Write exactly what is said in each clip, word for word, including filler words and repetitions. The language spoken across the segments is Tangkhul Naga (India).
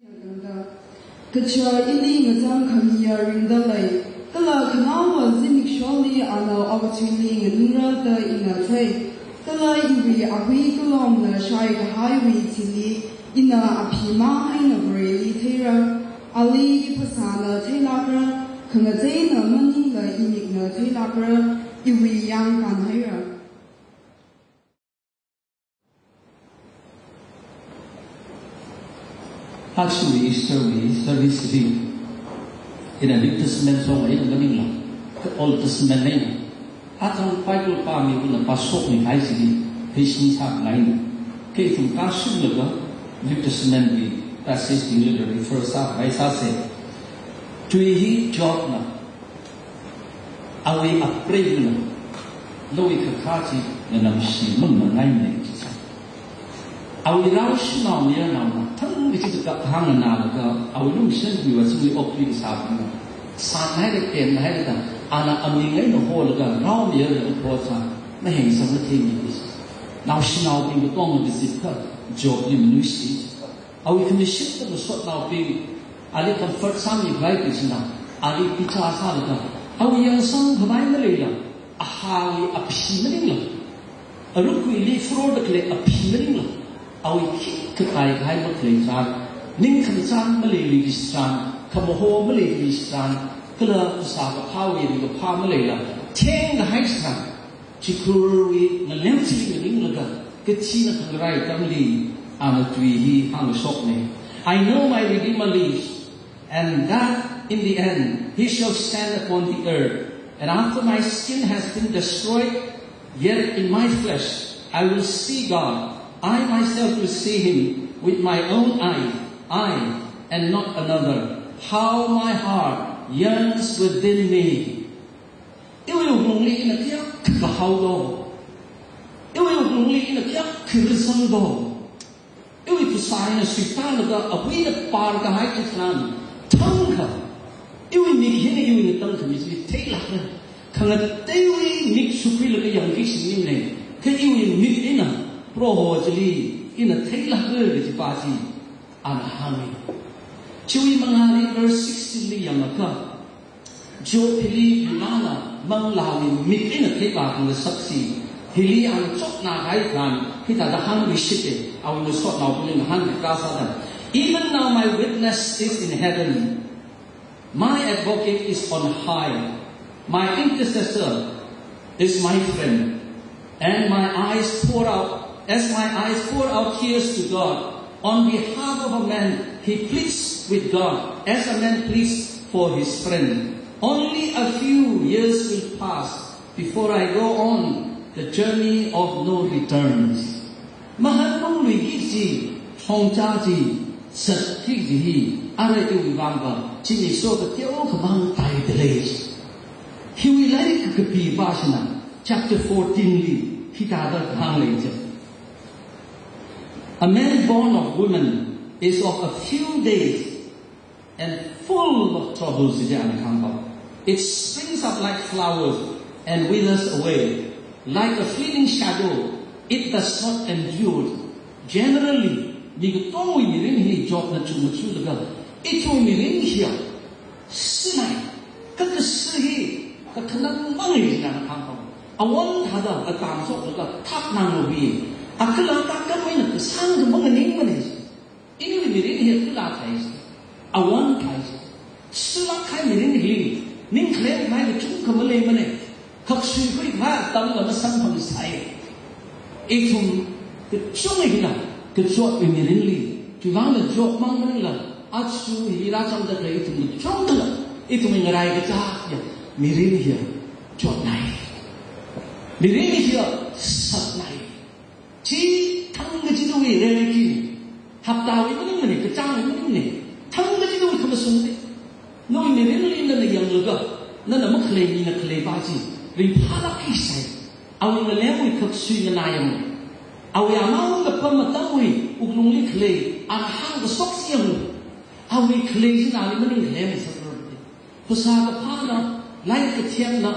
Kachā ili ngachang khamiya ringda lei, kala khanaowa zimiksholi ana awathuili nganingra da ina thei. Kala iwui ahui kalomna shaikahaiwui thili ina aphi mang eina Vareli theira. Ali phasāna theilākra, khangateina maningla imikna theilākra, iwui yangkān haira. Aja Easter wui service hi, ina New Testament song eina maningla, Old Testament eina, athang Bible pāmi eina pāshokmi kahai chili, pheisin sāngai. Kha ithum kashunglaga New Testament wui passage li refer sākhavai sāsa. Tui hi Jobna awui apreiva̱na, nawui kakha chi nganamshi manganāmana chi sā. Awui rao shanao mayarnaona thangkachida kaphā nganālaga, awui lungshan hiwui azingli okthui kasā pamna, sānhaira, penhaira da, ana aming eina holaga rao mayarna kapo sā, mahengsang matheimi chi sā. Naoshinaobing katonga kazipkha, Jobli manushi chi sā. Awui khami shimda masotnaobing, ali comfort sāmikhavai chi sāna, ali picha sālaga, awui yangsang khavai maleila, ahāwui aphi maningla, aruk kuili furor da khalei aphi maningla, awui khikha kaikahai makhalei tharan, ningkhami chān maleiluili tharan, khamaho maleiluili tharan, kala phasā kaphāwui ringkaphā maleila, thengkahai tharan, chikhurwui ngalem chili nganinglaga, kathina khangarai atamli, ana tui hi hāngshokna. "I know my Redeemer lives, and that in the end he shall stand upon the earth. And after my skin has been destroyed, yet in my flesh I will see God. I myself will see him with my own eyes, I and not another. How my heart yearns within me." Iwui wuklungli ina kayākha kahao do. Iwui wuklungli ina kayākha rizang do. Iwui phasā eina suitālaga awui eina pārkahai chi tharan, thangkha iwui mik hina iwui ngatangkhami chili theilākra. Khangateiwui mik sukhuilaga yangki shingnimna, kha iwui mik eina Proho chili ina theilākra kaji pa chi ana hānga. Chiwui mangāli verse sixteen li yangakha, Job hili Varena manglāwui mik eina theipā khangasak chi, hili ana chotnā kahai tharan, hithāda hāngluishita, awui masotnaobingli ngahānkakā sāda. "Even now my witness is in heaven. My advocate is on high. My intercessor is my friend. And my eyes pour out, as my eyes pour out tears to God, on behalf of a man, he pleads with God, as a man pleads for his friend. Only a few years will pass before I go on the journey of no returns." Mahān mangluiki kaji, shongza chi, sat ki kaji hi, arui iwui vang va, zimiksho kateo khamang taida lei. Hiwui lairik kakapi pa china, chapter fourteen li, hithāda hānglei chi. "A man born of woman is of a few days and full of troubles," ji ana hāngpa. "It springs up like flowers and withers away. Like a fleeting shadow, it does not endure." Generally, mi katongawui mirin hi Jobna chukmajalaga, ithumwui mirin hiya, sānai, kha kashā hi, kakhanang mangai ji ana hāngpa. Awon thāda atam shoklaga thapnang ngavi, akhala takam eina kasāngda manganingmana. Iwui mirin hi kala thai, awon thai. Sālāk kahai mirin hi, ningkhalei mai kachungkha maleimana. Khaksui khuikahai atamla masamphang sai. Ithum kachungkha hina, kachotwui mirinli, chiwuivangla Job mang maningla, aja hi rāchāmda khalei ithum kachungkhala, ithum ngarai kacha ya, mirin hiya chotnai. Mirin hiya satnai. Chi thangkachidawui reality. Haptawui maningmana, kachāngwui maningmana. Thangkachidawui khamashungna. Nawui mirinli nana yanglaga, nana makhalei mina khalei pa chi ringphālākki sai. Awui ngalemwui khaksui nganā yanga. Awui amang kapam atamwui wuklungli khalei, ana hāngkashok chi yanga. Awui khalei chi nali maningkhalei masāra. Phasā kaphāla, lairik kathemla,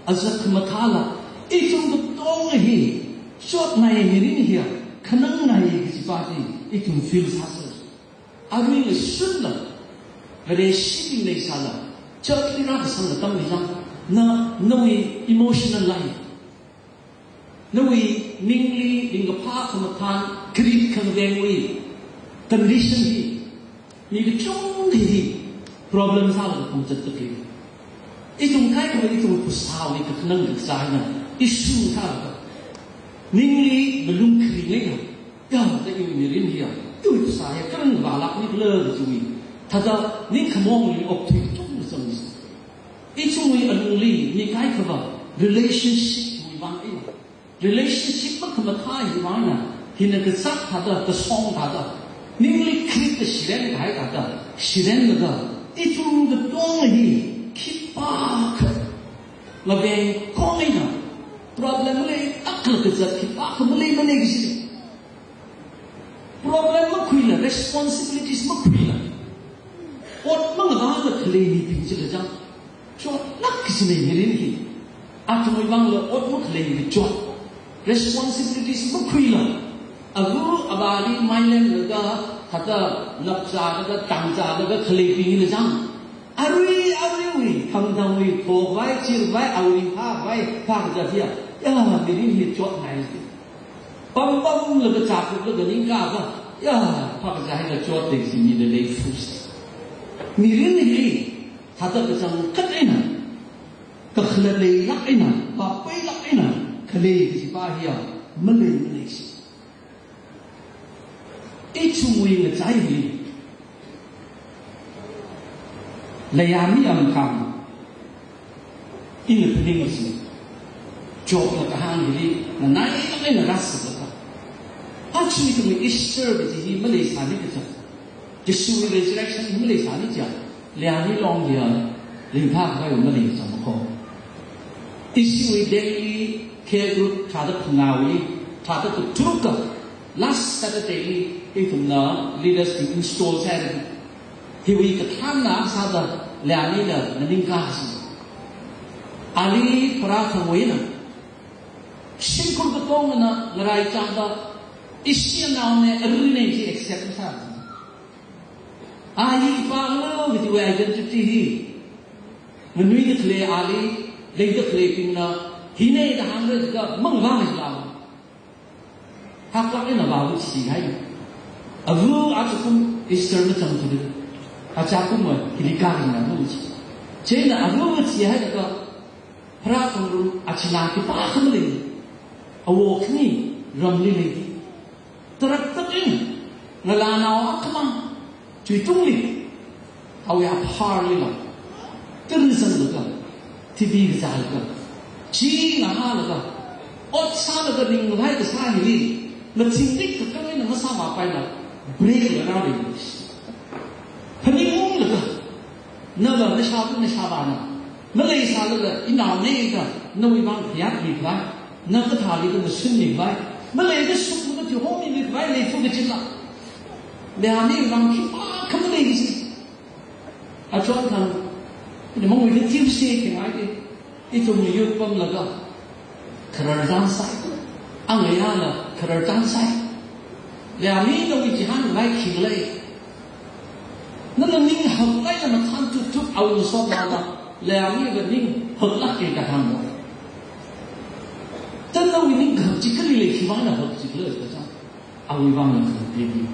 azak khamathāla, ithum katonga hi, chotnai mirin hiya, khanangnai kaji pa chi, ithum feel sāsa. Arui ngashunla, Vareshibing leisāla, church li rākasangla tammi chang, na, nawui emotional life, nawui ningli ringkaphā khamathān, kharit khangavengwui condition hi, mi kachungkha hi problem sālaga pamzatda khalei. Ithum kaikhava ithum phasāwui kakhanang kazā eina, issue sālaga, ningli malung kharing eina, ya, da iwui mirin hiya, iwui phasā hiya karanglāk nikhala kajiwui, thāda ningkhamaong eina okthui katonga zangmi. Ithumwui alungli mi kaikhava relationship wui vang eina, relationship makhamathā hi vang eina, hina kazak thāda, kasong thāda, ningli kharit kashiren kahai thāda shirenlaga, ithum katonga hi khipākha ngaveng khong eina, problem maleilākla kazat khipākha malei malei kaji. Problem makhuila, responsibilities makhuila, ot mangavāla khalei mibing chila chang, chotlāk kajina mirin hi. Athumwui vangla ot makhalei kachot, responsibilities makhuila, ava avāli mailemlaga, thāda napzālaga, tangzālaga khaleibingla chang, arui aruiwui thangthangwui thokhavai, chirvai, awui phākhavai, phākazā hiya, ya, mirin hi chotngai. Pampamlaga chākuplaga ningkākha, ya, phākazā hila chotda si mi leilei fus. Mirin hili thāda kachangkhat eina, kakhalat leilāk eina, vāpailāk eina khalei kajipa hiya malei malei si. Ithumwui ngachai hili, Leihāmi Amkang, ina phaning si, Jobna kahāng hili, nganai eina rāsālaga, aja ithumwui Easter kaji hi maleisāni kaja, Jishuwui resurrection hi maleisāni kaja, Leihāmi Longli ringphākhavai malei kaja makho. Ishiwui Delhi care group thāda phangāwui, thāda katharuka, last Saturday li ithumna leaders li install sāhaira. Hiwui kathānna sāda Leihāmila nganingkā si. Ali pharāthangwui eina, shimkhur katongana ngaraichāda, ishi anaona, aruina chi accept sā. A hi ipāna kajiwui identity hi nganuida khalei ali, leida khaleibingna, hina da hāngra jiakha mangavāmei la. Haklāk eina avāva chihai. Ava ajakum Easter machangthuda, ajakumva hili kālina ava chi. Chieina avava chihailaga, pharāthang rum achina khipākha malei, awo khani ramli lei. Tarākha eina, ngalānao akhamang, chuitungli, awui apharlila, tara zanglaga, T V kazālaga, chi ngahālaga, ot sālaga ringvai kasā hili, machingrik kakang eina masāvāpaila, break la rālei. Phaningunglaga, nala nashāva nashāvāna, maleisālala inaona da, nawui vang khayātmikhavai, na kathāli da ngasunmikhavai, maleida sukmana thuihomimikhavai leithu kajila, Leihāmi vang khipākha malei kaji. Achon thang, ina mangui da tiu se khangai de, ithum youth pamlaga, kharar zang sai. Angayāla kharar zang sai. Leihāmi nawui chihānvai khi lei. Nana ning haklāk eina mathān tup tup awui masotnaola, Leihāmiva ning haklāk eina kahāng lo. Thāda nawui ning hak chi kali lei, khiwuivang na hak chi khala kachang, awui vangla khangatei.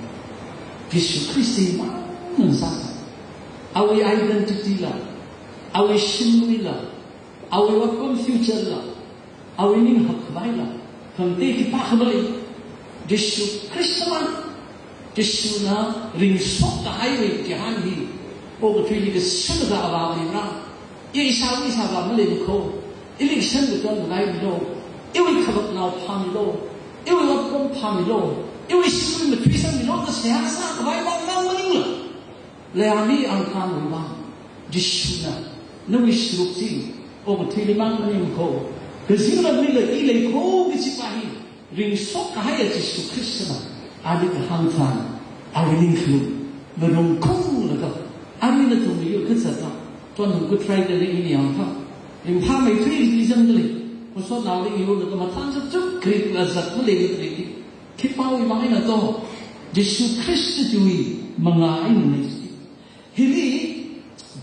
Jishu Khrista mangna sā. Awui identity la, awui shimluila, awui otpam future la, awui ning hakkhavai la, khangatei khipākha malei. Jishu Khrista mang, Jishuna ringshok kahaiwui chihān hi, okathuili kashung kazā avā maningla, i ishāwui ishāvā malei makho, ili kashan kachon ngai milo, iwui khavātnao phāmilo, iwui otpam phāmilo, iwui shimlui mathuisangmilo da seihā sākhavai vang mang maningla, Leihāmi Amkangwui vang, Jishuna, nawui sharuk chi, okathuili mang maning makho, kazingramlila i leikho kajipa hi, ringshok kahaiya Jishu Khristana, ali kahāng tharan, awui ningkhalum, marung khunglaga, ali nathum yu kazata, Tonhum Good Friday li ini yangkha, ringphāmeithui li zangda lei, masotnaoli yurlaga mathān zatchuk krik la zat malei malei, khipāwui vang eina to, Jishu Khrista chiwui mangā eina ningchān. Hili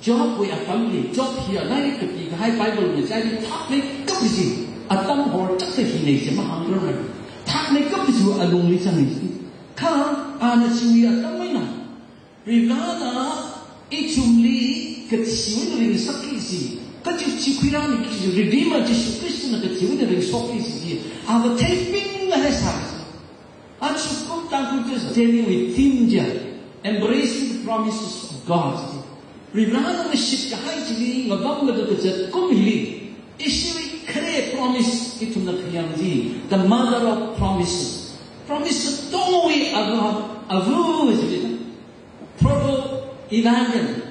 Jobwui atamli, Job hiya lairik kapi kahai Bible na chili thakmeikap chi, atam horchakta hi nei chi mahāngrarmana. Thakmeikap chi alungli zangni. Kha ana chiwui atam eina, Varivarana ithumli kachiwui eina ringshokki kaji, kachi chi khuirāmiki kaji, Redeemer Jishu Khristana kachiwui eina ringshokki kaji chi, ava theiping haisā. Achukum Tangkhul Church Day wui theme chiya, Embracing the Promises of God. Varivarana ngashit kahai chili ngapamlaga kazat kum hili, ishiwui khare promise ithumna khayang chi, the mother of promises. Promise katongawui ava, ava chili. Proto Evangelion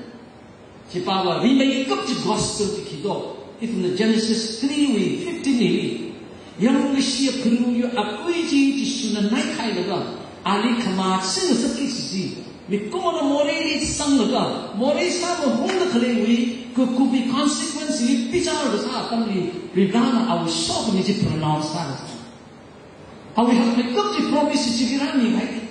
chi pāva, rimeikap chi gospel chi khi do. Ithumna Genesis three wui fifteen li, yangkashia phaningwui akui chi Jishuna naihailaga, ali khamā sing sāki kaji chi, mikumona moreili sanglaga, morei sāmahungda khaleiwui, kakup consequence li bichar kasā atamli, Varivarana awui sokhami chi pronounce sā. Awui hakmeikap chi promise chi Varivarana mihai.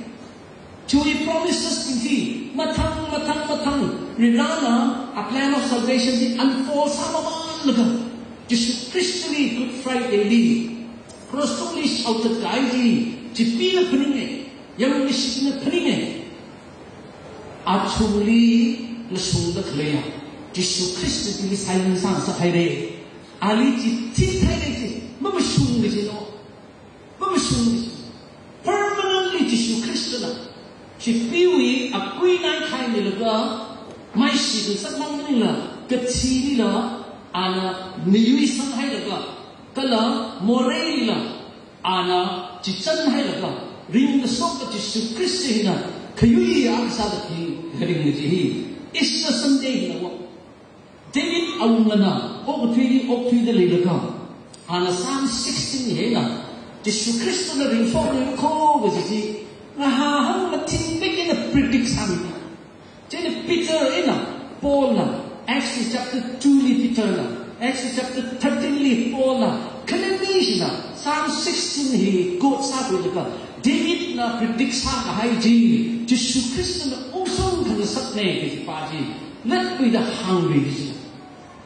Chiwui promises bing chi mathang, mathang, mathang, Varivarana a plan of salvation chi unfold sāmamānlaga, Jishu Khristali Good Friday li, cross tungli shaothat kahai chi, chipee la phaninga, yangkashina phaninga. Athumli mashungda khaleiya, Jishu Khrista chili sailing sāngasakhaira. Ali chi thithaira chi, mamashung kajina. Mamashung. Permanently Jishu Khristana chipeewui akui naikhaimilaga, maishi kasā maningla, kathilila, ana miyui sanghailaga, kala moreilila, ana chichanhailaga, ringkashok Jishu Khrista hina khayui akha sāda khi kharing kaji hi Easter Sunday hina wa. David awungana okathuili okthuida leilaga, ana Psalm sixteen hina, Jishu Khristana ringshokra kho kaji chi, ngahahang mathing bek eina predict sāmi. Chieina Peter eina Paulna, Acts chapter two li Peterna, Acts chapter thirteen li Paulna, khaningnishina Psalm sixteen hi quote sākhuilaga, Davidna predict sākahai chi, Jishu Khristana ungshung khangasakna kaji pa chi, latpuida hāngmi kaji.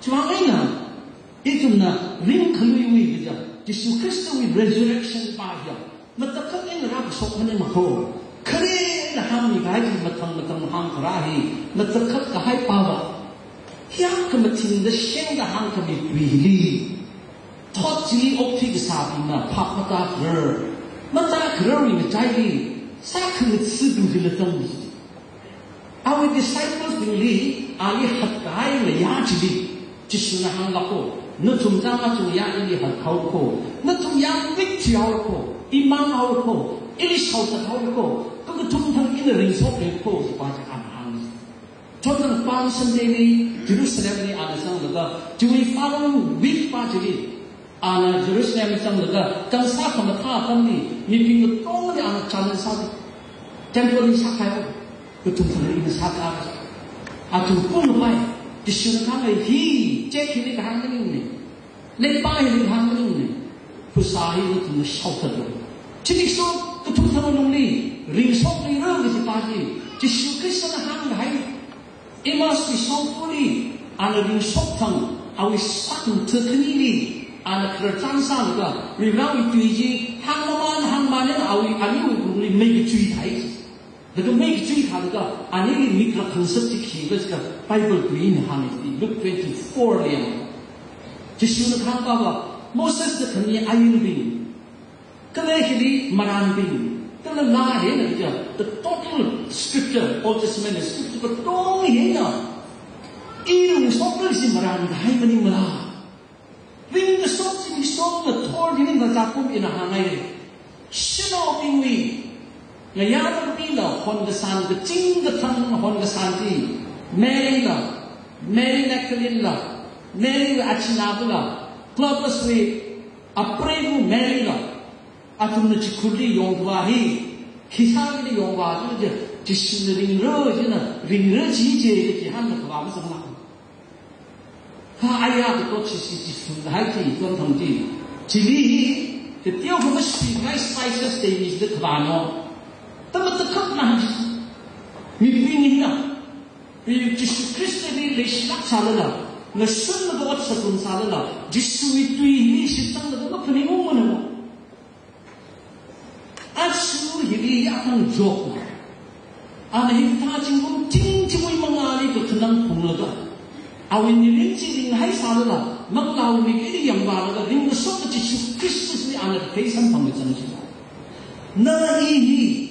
Chiwui vang eina, ithumna ringkhaluiwui kaja, Jishu Khristawui resurrection pa hiya, matakhak eina rākashok maningmana kho. Khare eina hāngmi kahai chi mathang mathang hāngkharā hi, matakhak kahai pa va. Hiyākha mathingda shengda hāngkhami tui hili, thot chili okthui kasābingna phap matākharar, matākhararwui ngachaili, sākhangathabing chila tangmi. Awui disciples bingli, ali hatkahai ngayā chili, Jishuna hānglāk kho, nathum chang achung ya ili hathaora kho, nathum yāngvik thihaora kho, imang haora kho, ili shaothat haora kho, kha kathum thang ina ringshokra kho, kaji pa chi ana hānga. Chonthang Palm Sunday li Jerusalem li ana zanglaga, chiwui following week pa chili, ana Jerusalem zanglaga, kansā khamathā atamli, mibing katongli ana challenge sāda, temple li sākahai, kathum thang ina sākahai. Athum pung pai, Jishuna kahāng hi, chek hili kahāng maningmana, leipa hili kahāng maningmana, phasā hi nathumna shaothatlu. Zimiksho kathum thang lungli, ringshokra kaji pa chi, Jishu Khristana hāngkahai, Emmaus wui shongfali, ana ringshok thang, awui sākhangatha khanili, ana khararchan sālaga, Varivarawui tui chi, hāngmaman, hāngmaman eina awui, aniwui lungli meikachui thāi. Laga meikachui thālaga, anili mik rakhangasak chi khikhala jiakha, Bible tuina hānga, Luke twenty-four li yang. Jishuna kahāng pa va, Mosesna khami ainbing, kala hili marānbing, kala laa hina kaja, the total scripture, Old Testament scripture katong hina, i ringshokra kaji marān kahai maningmala. Ringkashok zimiksho ngathor hili ngazā kum ina hāngngai. Shanaobingwui ngayā nabila honkasān, kaching kathang honkasān chi, Mary la, Mary Magdalene la, Mary wui achinavā la, Clopas wui apreiva Mary la, athumna chikhurli yongkavā hi, khisāli yongkavā chi, Jishuna ringra china, ringra chi chi, chi hānda kavā mazanglāk. Kha aya katot chi chi chi sung hai chi, Chonthang chi. Chili hi, kateokha mashikahai spices teimi chida kavāna. Tamatakhak na Jishu. Mibing hina. Pi Jishu Khristali leishilāk sālala, ngashunlaga ot sākun sālala, Jishuwui tuili shitsanglaga maphaningungmana. Aja hili athang Job na. Ana hikathā zingkum thing chiwui mangāli kakhanang phunglaga, awui mirin chi ringhai sālala, manglāwui mik eina yangvālaga, ringkashok kaji Jishu Khristali ana kathei samphang kachang chi. Na i hi,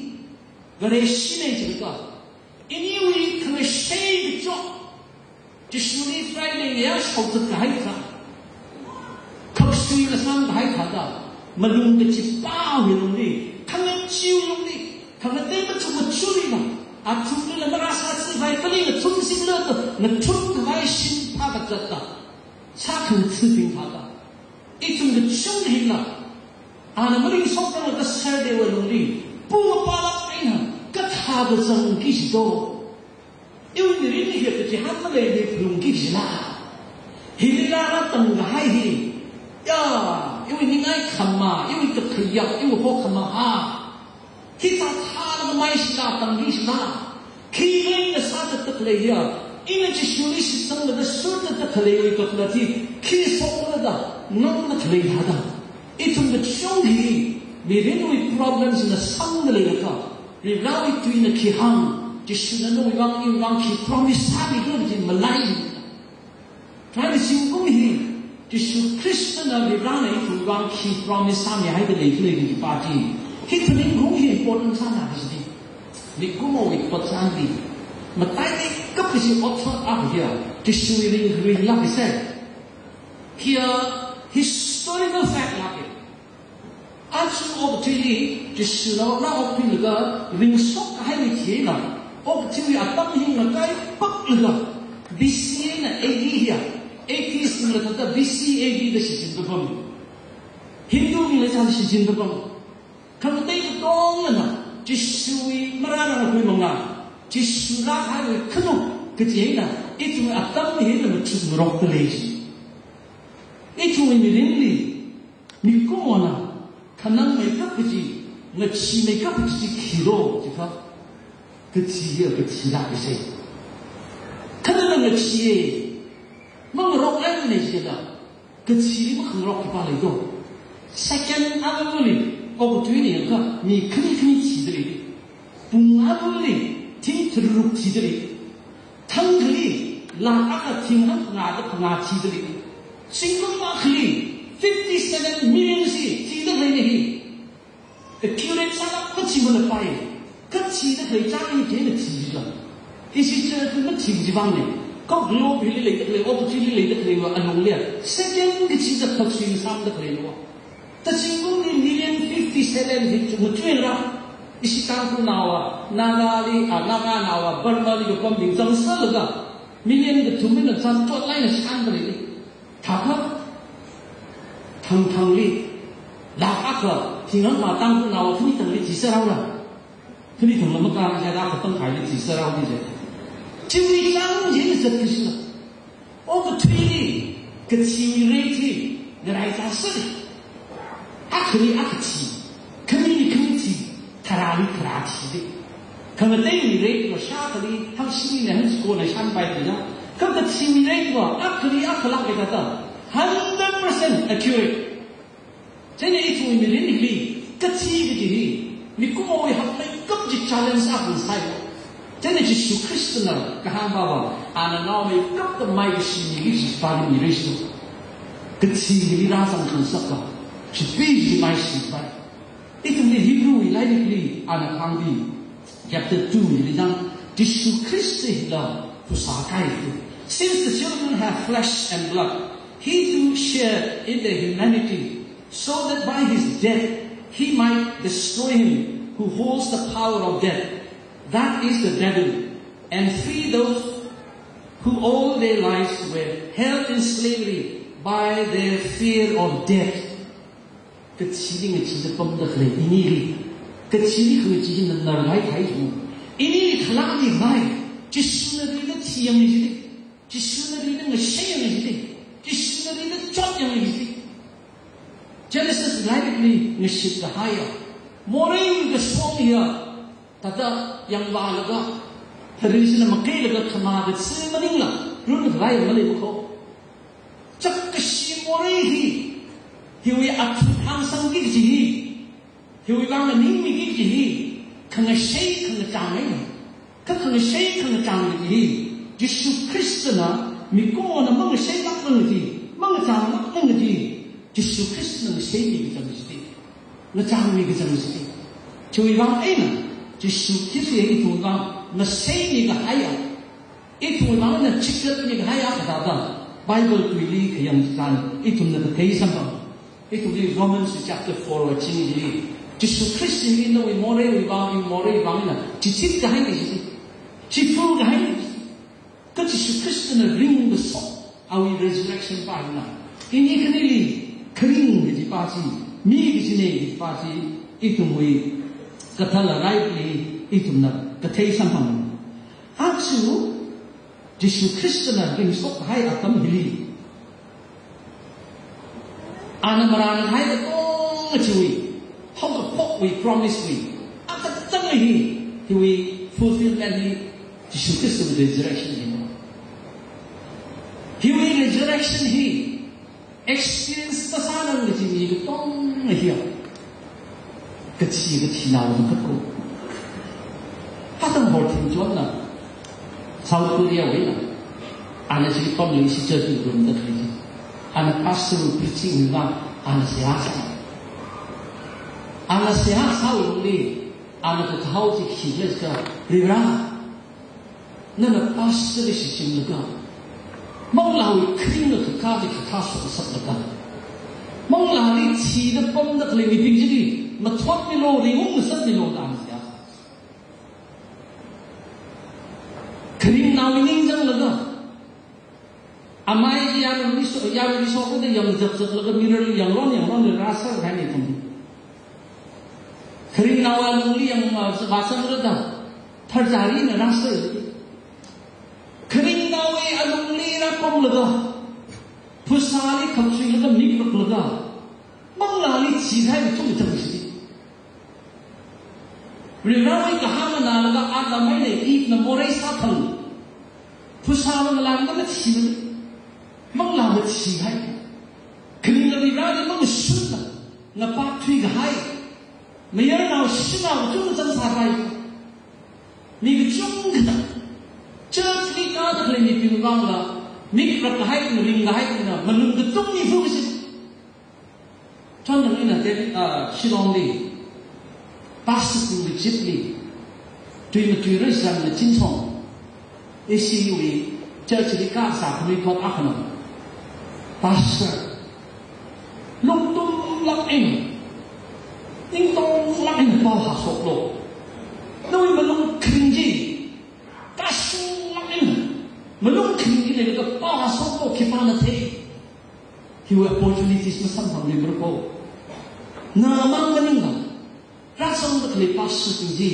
Vareshi nei jilaga, iniwui khangashei kachot, Jishuli Friday ngayā shaozat kahai thā, khaksui kasang kahai thāda, malung kachipāwui lungli, khangachiwui lungli, khangatei machuk machukli na, athumlila marāsā chivai pali ngathumsingla da, ngathum khavai shim phākazatda, sākhangathabing thāda, ithum kachungkha hila, ana maringshok tangda Saturday wui lungli, pung apālāk eina kathāda zangki jido. Iwui mirin hi kachi hāng maleili phalungki jila. Hilila rātang kahai hi. Ya, iwui ningai khama, iwui kakhayak, iwui hokhama ha. Hithāthāda maishila tangki jila. Khi eina sāda tak leiya. Ina Jishuli shitsanglaga sutda tak leiwui kakhalat hi. Khi shokla da, nangna khalei hada. Ithum kachungkha hi, mirinwui problems na sangda leilakha, Varivarāwui tuina khi hāng, Jishuna nawui vang iwui vang khi promise sāmi khala chi malai. Kha zingkum hi, Jishu Khristana Varivarāna ithumwui vang khi promise sāmihaida leikhala kaji pa chi. Hi phaningungki important sāna kaji chi. Mikumowui pachānli, mataimeikap kaji ot sāda hiya, Jishuwui ringkharinglāk kasā. Hiya historical fact lāka. Aja okathuili, Jishuna okathuilaga ringshok kahaiwui thili, okathuiwui atam hi ngakaipaklaga, B C na A D hiya, atheist singla thāda B C A D da shichin kapam. Hindu bingla chān shichin kapam. Khangatei katongana, Jishuwui marāranglakha manga, Jishu rākahaiwui khanuk kaji eina, ithumwui atam hi hina machukngarokta lei chi. Ithumwui mirinli, mikumona, khanangmeikap kaji, ngacheemeikap kaji chi khiro, jiakha, kachi ya, kachilāk kasā. Khanana ngacheeya, mangarok eina jida, kachili makhangarok khipā leido. Second akhali, okathuili yangakha, mi khani khani thida lei. Pung akhali, thing tharuk thida lei. Thangkhali, lakh akha thing hangphangāda phangā thida lei. Zingkum akhali, fifty-seven million chi thida leina hi. Accurate sālāk kachi malapai. Kathida khalei chang hi thina thida. Ishi chān mathi kaji vangna. Kha globe hili leida khalei, okathuili leida khaleiwui alungli, second kachida khaksui sāmda khalei lo. Tazingkumli million fifty-seven hi chu matuira. Ishi Tangkhulnaowa, Nagali, a, Naganaowa, Burmali kapambing zangsālaga, million kathum eina chān chotlāk eina shānda lei. Thākha, thangthangli, lakh akha, thing hangma Tangkhulnaowa khani thangli thi sāra haora. Khani thangla makā, ya da kha tangkhaili thi sāra haora chi. Chiwui chang chi zat kashila. Okathuili, kachiwui rate hi, ngarai ta sāda. Akhali akha thi, khanili khani thi, tharāli tharā thida. Khangateiwui rate va shākhali, hangshini eina hangshikona shānpai thida. Kha kachiwui rate va, akhali akhalāk eina thāda, hundred percent accurate. Chieina ithumwui mirinli, kachi kaji hi, mikumowui hakmeikap chi challenge akha sai. Chieina Jishu Khristana kahāng pa va, ana naomeikapta maikashi miki kaji pa hi mirin chi. Kachi hili rāzang khangasak pa, shipi chi maishi pa. Ithumli Hebrewwui lairikli ana kahāng hi, chapter two hili dang, Jishu Khrista hila phasā kahai hi. Since the children have flesh and blood, he too shared in their humanity, so that by his death he might destroy him who holds the power of death, that is the devil, and free those who all their lives were held in slavery by their fear of death. Kachili ngacheeda pamda khalei inili, kachili khangacheena narhai thai ju. Inili khalāngli mai, Jishuna rida thiyang ni jili, Jishuna rida ngashei yang ni jili, Jishuna rida chot yang ni jili. Genesis lairikli ngashit kahaiya, morei kashong hiya, Thāda yangvālaga, pharinshina makeilaga khamā kachi maningla, runrai malei makho. Chak kashi morei hi, hiwui athut hāngsangki kaji hi, hiwui vang nganingmiki kaji hi, khangashei khangachāng eina. Kha khangashei khangachāng kaji hi, Jishu Khristana mikumona mangasheilākngai kaji, mangachānglākngai kaji, Jishu Khristana ngasheimi kachang chiti, ngachāngmi kachang chiti. Chiwui vang eina, Jishu Khrista hi ithumwui vang ngaseimi kahaiya, ithumwui vang eina chikatmi kahaiya kathāda, Bible tuili khayang chitharan, ithumna kathei samphang. Ithumli Romans chapter four wui chingli, Jishu Khrista hi nawui moreiwui vang, iwui moreiwui vang eina, chichit kahai kaji chiti, chiful kahai kaji chiti. Kha Jishu Khristana ringkashok, awui resurrection pa hina, ini khanili kharing kaji pa chi, mi kajina kaji pa chi, ithumwui kathāla raili ithumna kathei samphang. Aja Jishu Khristana ringshok kahai atam hili, ana marān kahai katonga chiwui, haokaphokwui promise wui akatang hi, hiwui fulfillment hi Jishu Khristawui resurrection hina. Hiwui resurrection hi experience masānang kaji mi katonga hiya, kachi kachi nao makatko. Atam Horthingchonna, South Korea wui eina, ana chi pamli ishi church room da khalei chi. Ana pastor preaching wui vang, ana seihā sā. Ana seihā sāwui lungli, ana kathao chi khi khala jiakha, Rira, nana pastor li shichinlaga, manglāwui kharingna khakha chi khakha shokngasaklaga, manglāli thida pamda khalei mibing chili mathotmilu, ringung ngasakmilu da ana seihā sā. Kharingnao ningchānglaga, amai chi yaruili so, yaruili soda yangzakzaklaga mirror li yangron yangron rāsāra haini ithum. Kharingnao alungli yang, ah, vāzangra da, tharchāri eina rāsā. Kharingnaowui alungli rāpamlaga, phasāli khapsuilaga mikraklaga, manglāli thikahai kathum chang chiti. Varivarawui kahāng nganālaga Adam eina Eve na morei sāthang, phasāla ngalāngda mathimana, manglā mathikahai. Kharingla Varivarali mangashunla, ngapākthui kahai, mayarnao shanao kachungkha zangsāpai. Mi kachungkhana, church li kāda khalei mibing vangla, mikrak kahai, ring kahai, malung katungli phu kachi. Chon tang ina Delhi, ah, Shillong li, pastor bingwui jeep li, tui matuira chang na chinchong, A C wui church li kasā khanuithot akhana, pastor, lungtumlāk eina, ningtonglāk eina pao hāshoklu. Nawui malung kharing chi, kashunglāk eina, malung kharing chi leilaga pao hāshoklu, khipāna thei. Hiwui opportunities masamphangmimara ko. Namang maningla, rāzangda khalei pastor bing chi,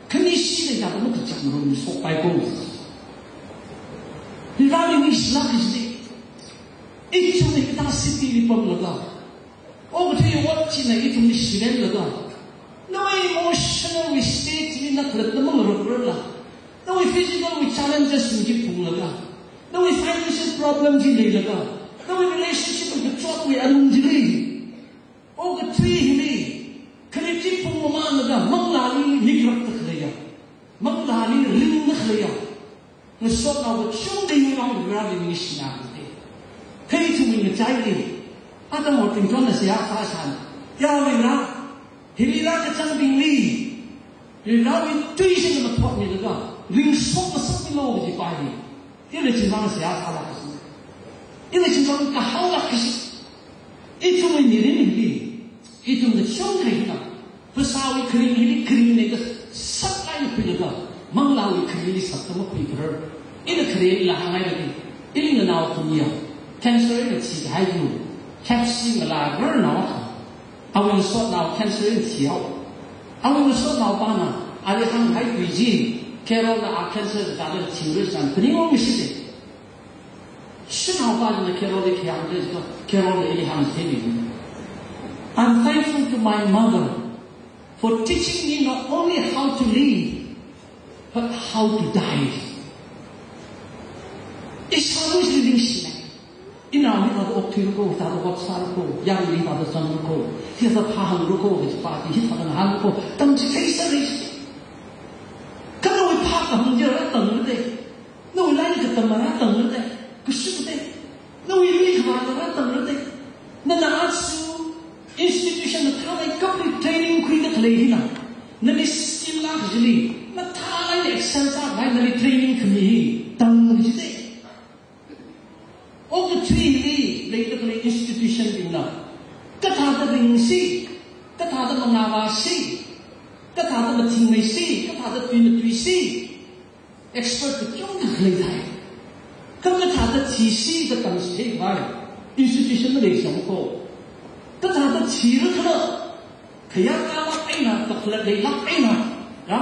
khanishi leida makachang rum shokpai ko. Varivarali ningshilāk kaji chili, ithumna hikathā city li pamlaga, okathui ot china ithumli shirenlaga, nawui emotional wui state chili na khalatta mangarokrarla, nawui physical wui challenges bing chi phunglaga, nawui financial problem chi leilaga, nawui relationship kachotwui alung chili, okathui hili, kharing chi phungmamānlaga, manglāli mikrakta khaleiya, manglāli ringda khaleiya, ngasotnao kachungkha yungnao Varivarali ningshina kate. Kha ithumwui ngachaili, Adam Horthingchonna seihā sāsāna, ya Varivara, hili rākachangbingli, Varivarawui tui china mathotmilaga, ringshok ngasakmilu kaji pa hi, ila chivang seihā sālāk kachi, ila chivang kahaolāk kachi. Ithumwui mirin hili, ithum kachungkha hina, phasāwui kharing hili kharingnei kasak eina khuilaga, manglāwui kharingli sakta makhuiparar. Ina khare ila hāngngailaki, ili nganao akhana, cancer eina thikahai yu, hepsi ngalārarnao akha. Awui ngasotnao cancer eina thihaowa. Awui ngasotnaopana ali hānghai tui chi, Carol na a cancer kathāda thira chang phaningung mishite. Shanaopa china Carol li khi hāngda jiakha, Carol na ili hāngchitheimi. I'm thankful to my mother. For teaching me not only how to live, but how to die. Ishāvā ishi ningshina. Inao hithāda okthuira ko, hithāda ot sāra ko, yaruili hithāda zangra ko, hithāda phāhangra ko, kaji pā chi hithāda ngahānra ko, tamchitheisāra. Kha nawui phākahāng chi rātangra da. Nawui lairik katam rātangra da. Kashuk da. Nawui lui khavā rātangra da. Nana aja institution na thāmeikapli training khuida khalei hina, nali skill lāk chili, mathālāk eina excel sākhavai nali training khami hi tangki da. Okathuili leida khalei institution bingna kathāda ringsi, kathāda mangāvāsi, kathāda mathingmeisi, kathāda tuimatuisi, expert kachungkha leithai. Kha kathāda thisi da tamchitheikhavai institution maleisāmana ko. Kathāda thira khala, khayā kālāk eina, kakhalat leilāk eina, ya?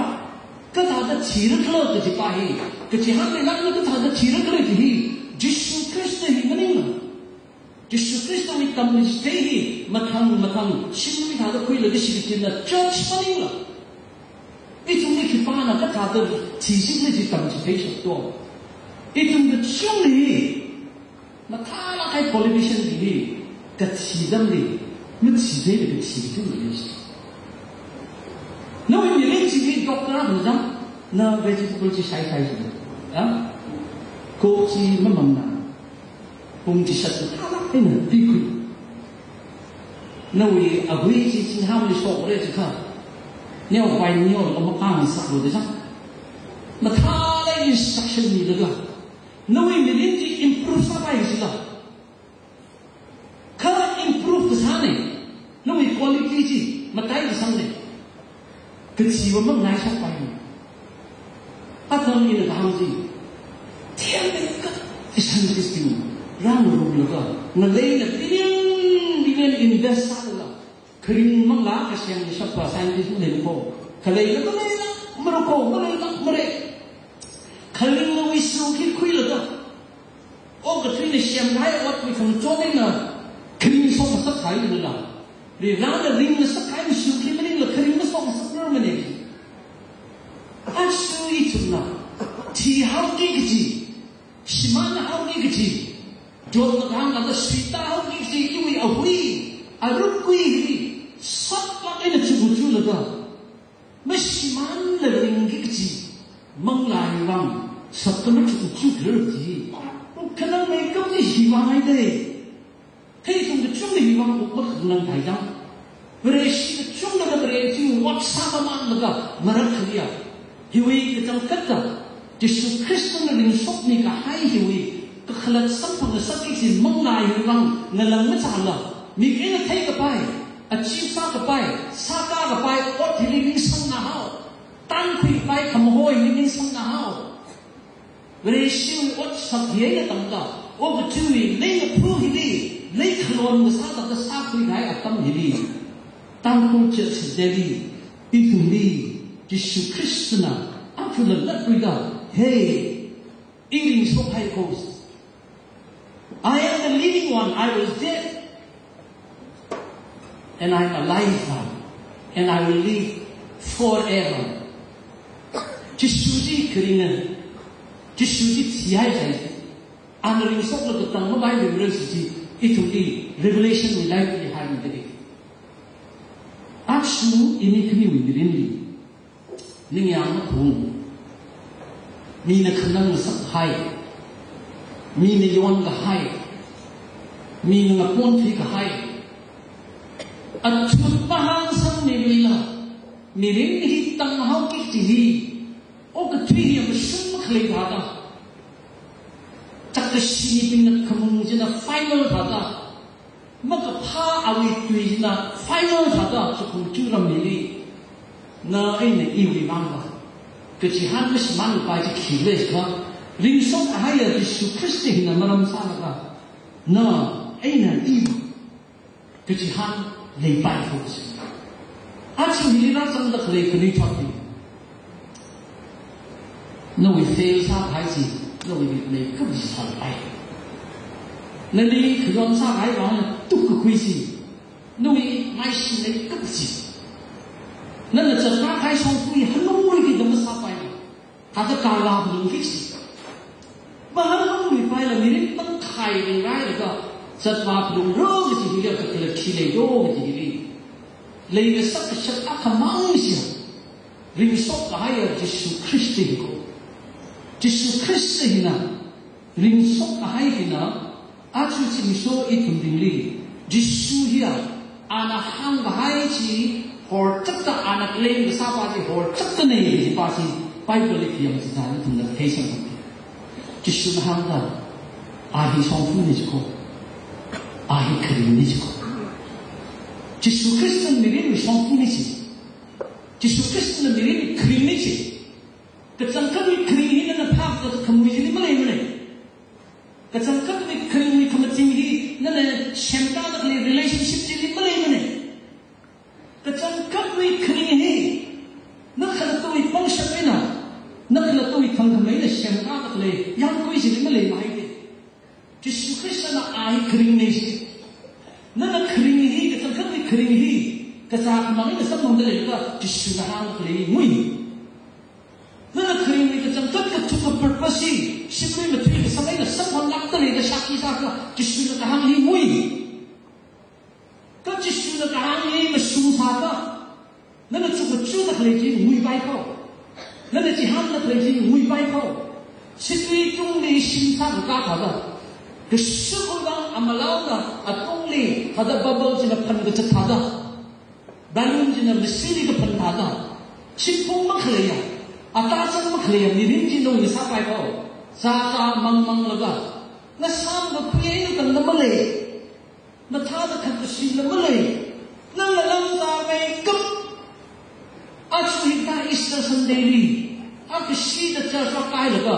Kathāda thira khala kaji pā hi, kachihān leilāk eina kathāda thira khala kaji hi, Jishu Khrista hi maningla. Jishu Khristawui tamchithei hi mathang mathang shimli thāda khuilaga shichinna church maningla. Ithumli khipāna kathāda thisi khala chi tamchitheishap to. Ithum kachungli mathālāk kahai politician bingli kathi atamli machitheila kathi atamli. Nawui mirin chili doctor na zang, na vegetable chi shaishai chi. Ya? Coke chi mamangna. Pung chishat mathālāk eina pikhui. Nawui ahui chi chingham li shokra jiakha, neovine neolaga makang sālu da zang. Mathālāk instruction milaga, nawui mirin chi improve sāpai jila. Kha improve kasāna, nawui quality chi matai kasāna. Kachiva mangaishokpai. Atam ina kahāng chi, themmeikap scientist bing rāngarumlaga, ngaleina billion billion invest sālaga, kharing manglā kasem shapa scientist maleimana ko. Khaleila maleila, mara ko, maleila, mara. Kharingwui su khi khuilaga, okathuina semkahai otwui khangachon eina kharing shokngasak kahai nala. Rirana ringngasak kahai su khi maningla kharing mashokngasakrar mana. Aja ithumna thihaoki kaji, shimānhaoki kaji, jotna kahāng kathāda suitāhaoki kaji, iwui ahui, aruk kui hi, saklāk eina chuku chulaga, mashimānla ringki kaji, manglā hiwui vang sāda machuku chuki kaji. Khanangmeikapli hiwui vang haida. Kha ithum kachungli hiwui vang wuk makhanang kahai dang. Vareshi kachungna Vare chiwui ot sākhamang laga marak khaliya. Hiwui kachangkhatta, Jishu Khristana ringshokmi kahai hiwui, kakhalat samphang ngasakki kaji manglā hiwui vang ngalang machāla, mik eina theikapai, achieve sākapai, sākākapai ot hili ningsangnahao, tankhuikapai khamaho hili ningsangnahao. Vareshiwui otsak hi eina tangda, okathuiwui leilakhu hili, leikhalon ngasā thāda sākhuikahai atam hili, Tangkhul Church Delhi, ithumli, Jishu Khristana, athumla latluida, hey, I ringshok haiko. I am the living one. I was dead, and I am alive now, and I will live forever. Jishu chi kharinga, Jishu chi thihai jai. Ana ringshoklaga tangmamai mirin chi, ithumli Revelation wui lairik li haimida lei. Aja ithum khaniwui mirinli, ningyāng mathung, mina khanang ngasakhai, mina yonkahai, mina ngaponthuikahai, athut mahāngsangmiluila, mirin hi tanghaoki kaji hi, okathui hi mashun makhalei thāda, chakkashi mibingna khamung china final thāda, makaphā awui tui china final thāda, chuku chu ram hili, na eina iwui vangva kachihān mashimānpai chi khikhala jiakha, ringshok kahaiya Jishu Khrista hina maram sālaga, na eina iwui kachihān leipaiko kaji. Aja hili rāzangda khalei khanuithotbing, nawui fail sākahai chi, nawui ritmeikap chi sāpai. Nali khayon sākahai vang natuk kakhui chi, nawui maishi meikap chi. Nana zatvā kahai shongfa hi hanungluikida masāpai. Thāda kala phalungki kaji. Mahanungluipaila mirin tangkhai ringrailaga zatvā phalungra kaji hili kakhalat khi leido kaji hili. Leingasak kashak akhamang chi. Ringshok kahaiya Jishu Khrista hi ko. Jishu Khrista hina, ringshok kahai hina, aja zimiksho ithum ringli, Jishu hiya, ana hāngkahai chi, horchakta ana claim kasāpa chi, horchakta nei kajipa chi, Bible li khayang chitharan ithumna theisang. Jishuna hāngda, a hi shongfana chi ko. A hi kharingna chi ko. Jishu Khristana mirinwui shongfana chi. Jishu Khristana mirinwui kharingna chi. Kachangkhatwui kharing hi nana phākakhamui chili maleimana. Kachangkhatwui kharingwui khamaching hi nana semkāda khalei relationship chili maleimana. Kachangkhatwui kharing hi na khalattawui pangshap eina, na khalattawui thangkhamei eina semkāda khalei yangkui chili maleimahai de. Jishu Khristana a hi kharingna chi. Nana kharing hi, kachangkhatwui kharing hi, kazā khamang eina samphangda leilaga Jishuna hāngkhalei ngui. Nana kharingwui kachangkhat kathuka purpose hi, shimlui mathui kasang eina samphanglākda leida shākhi sākha, Jishuna kahāng hi ngui. Kha Jishuna kahāng hi mashung sākha, nana chukmajada khalei chi nguipai kho. Nana chihānda khalei chi nguipai kho. Situi tungli shim sākakā thāda, kashakui vang amalaona atungli thāda bubble china phankazat thāda, balloon china masili kaphan thāda, shimphung makhaleiya, atazang makhaleiya mirin chi nung ngasāpai kho. Zāzā mangmanglaga, ngasāmkakhui eina tangda malei. Mathāda khatkasila malei. Nana langzāmeikap. Aja hithā Easter Sunday li, akashida church vākahailaga,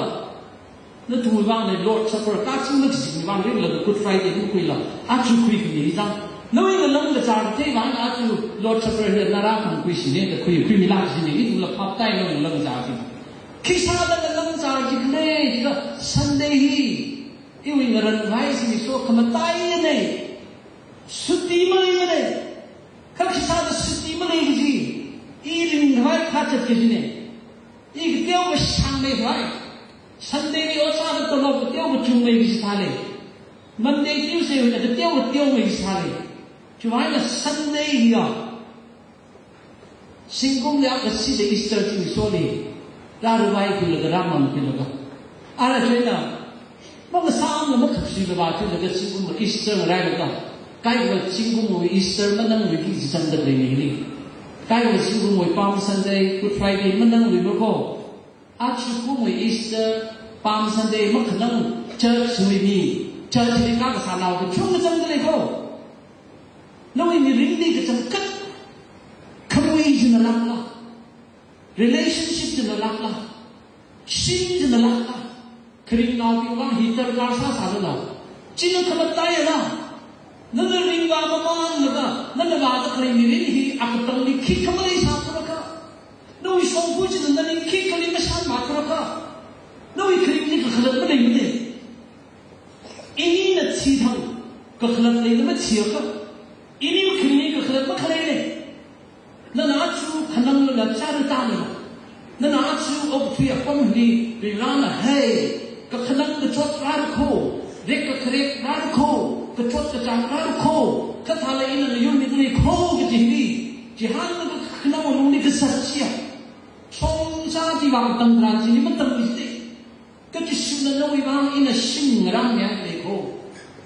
nathumwui vangna Lord Supper kachungna kazingwui vang ringlaga Good Friday makhuila, aja khuikami hi zang. Nawui ngalang kazā kathei vang aja Lord Supper hi nara khangkhui shine da khui, khuimilāk shine, ithumla phaptāi nawui ngalang kazā kathei. Khisāda ngalang kazā chi khalei jiakha Sunday hi iwui ngaranvai zimiksho khamataiyana. Suti maleimana. Kha khisāda suti malei kaji, i ringkhavai phāzat kajina. I kateokha shāngmeikhavai. Sunday li ot sāda tolop kateokha chungmei kaji thālei. Monday, Tuesday wui kateokha teomei kaji thālei. Chiwuivang eina Sunday hiya, zingkumli akha shida Easter zimiksholi, rāruivaikhuilaga, rāmamkhuilaga, ara china, mangasāmla makhatshuila vāthuilaga zingkumwui Easter ngarailaga, kaikhava zingkumwui Easter manangluiki kaji zangda leimili. Kaikhava zingkumwui Palm Sunday, Good Friday manangluimara kho. Aja kumwui Easter, Palm Sunday makhanang church wui mi, church li kakasānao kachungkha zangda lei kho. Nawui mirinli kachangkhat khamui china lākla, relationship china lākla, shim china lākla, kharingnaobing vang hi darkar sāsālala, china khamataiyala, nana ringvā mamānlaga, nana vāda khalei mirin hi akatangli khikha maleisākharakha, nawui shongfa china nali khikhali mashānmākharakha, nawui kharingli kakhalat maleimana. Inina chithang kakhalat leila machiakha, iniwui kharingli kakhalat makhaleina. Nana aja khananglala chara tāna. Nana aja okathui apamli Varivarana hei, kakhanang kachot rāra kho, rekkakharek rāra kho, kachot kachāng rāra kho, kha thālala ina ngayurmida lei kho kaji hili, chihānlaga kakhanang alungli kazat chiya, shongza chiwui vang tangda chili matammi jite. Kha Jishuna nawui vang ina shim ngarānmiya lei kho.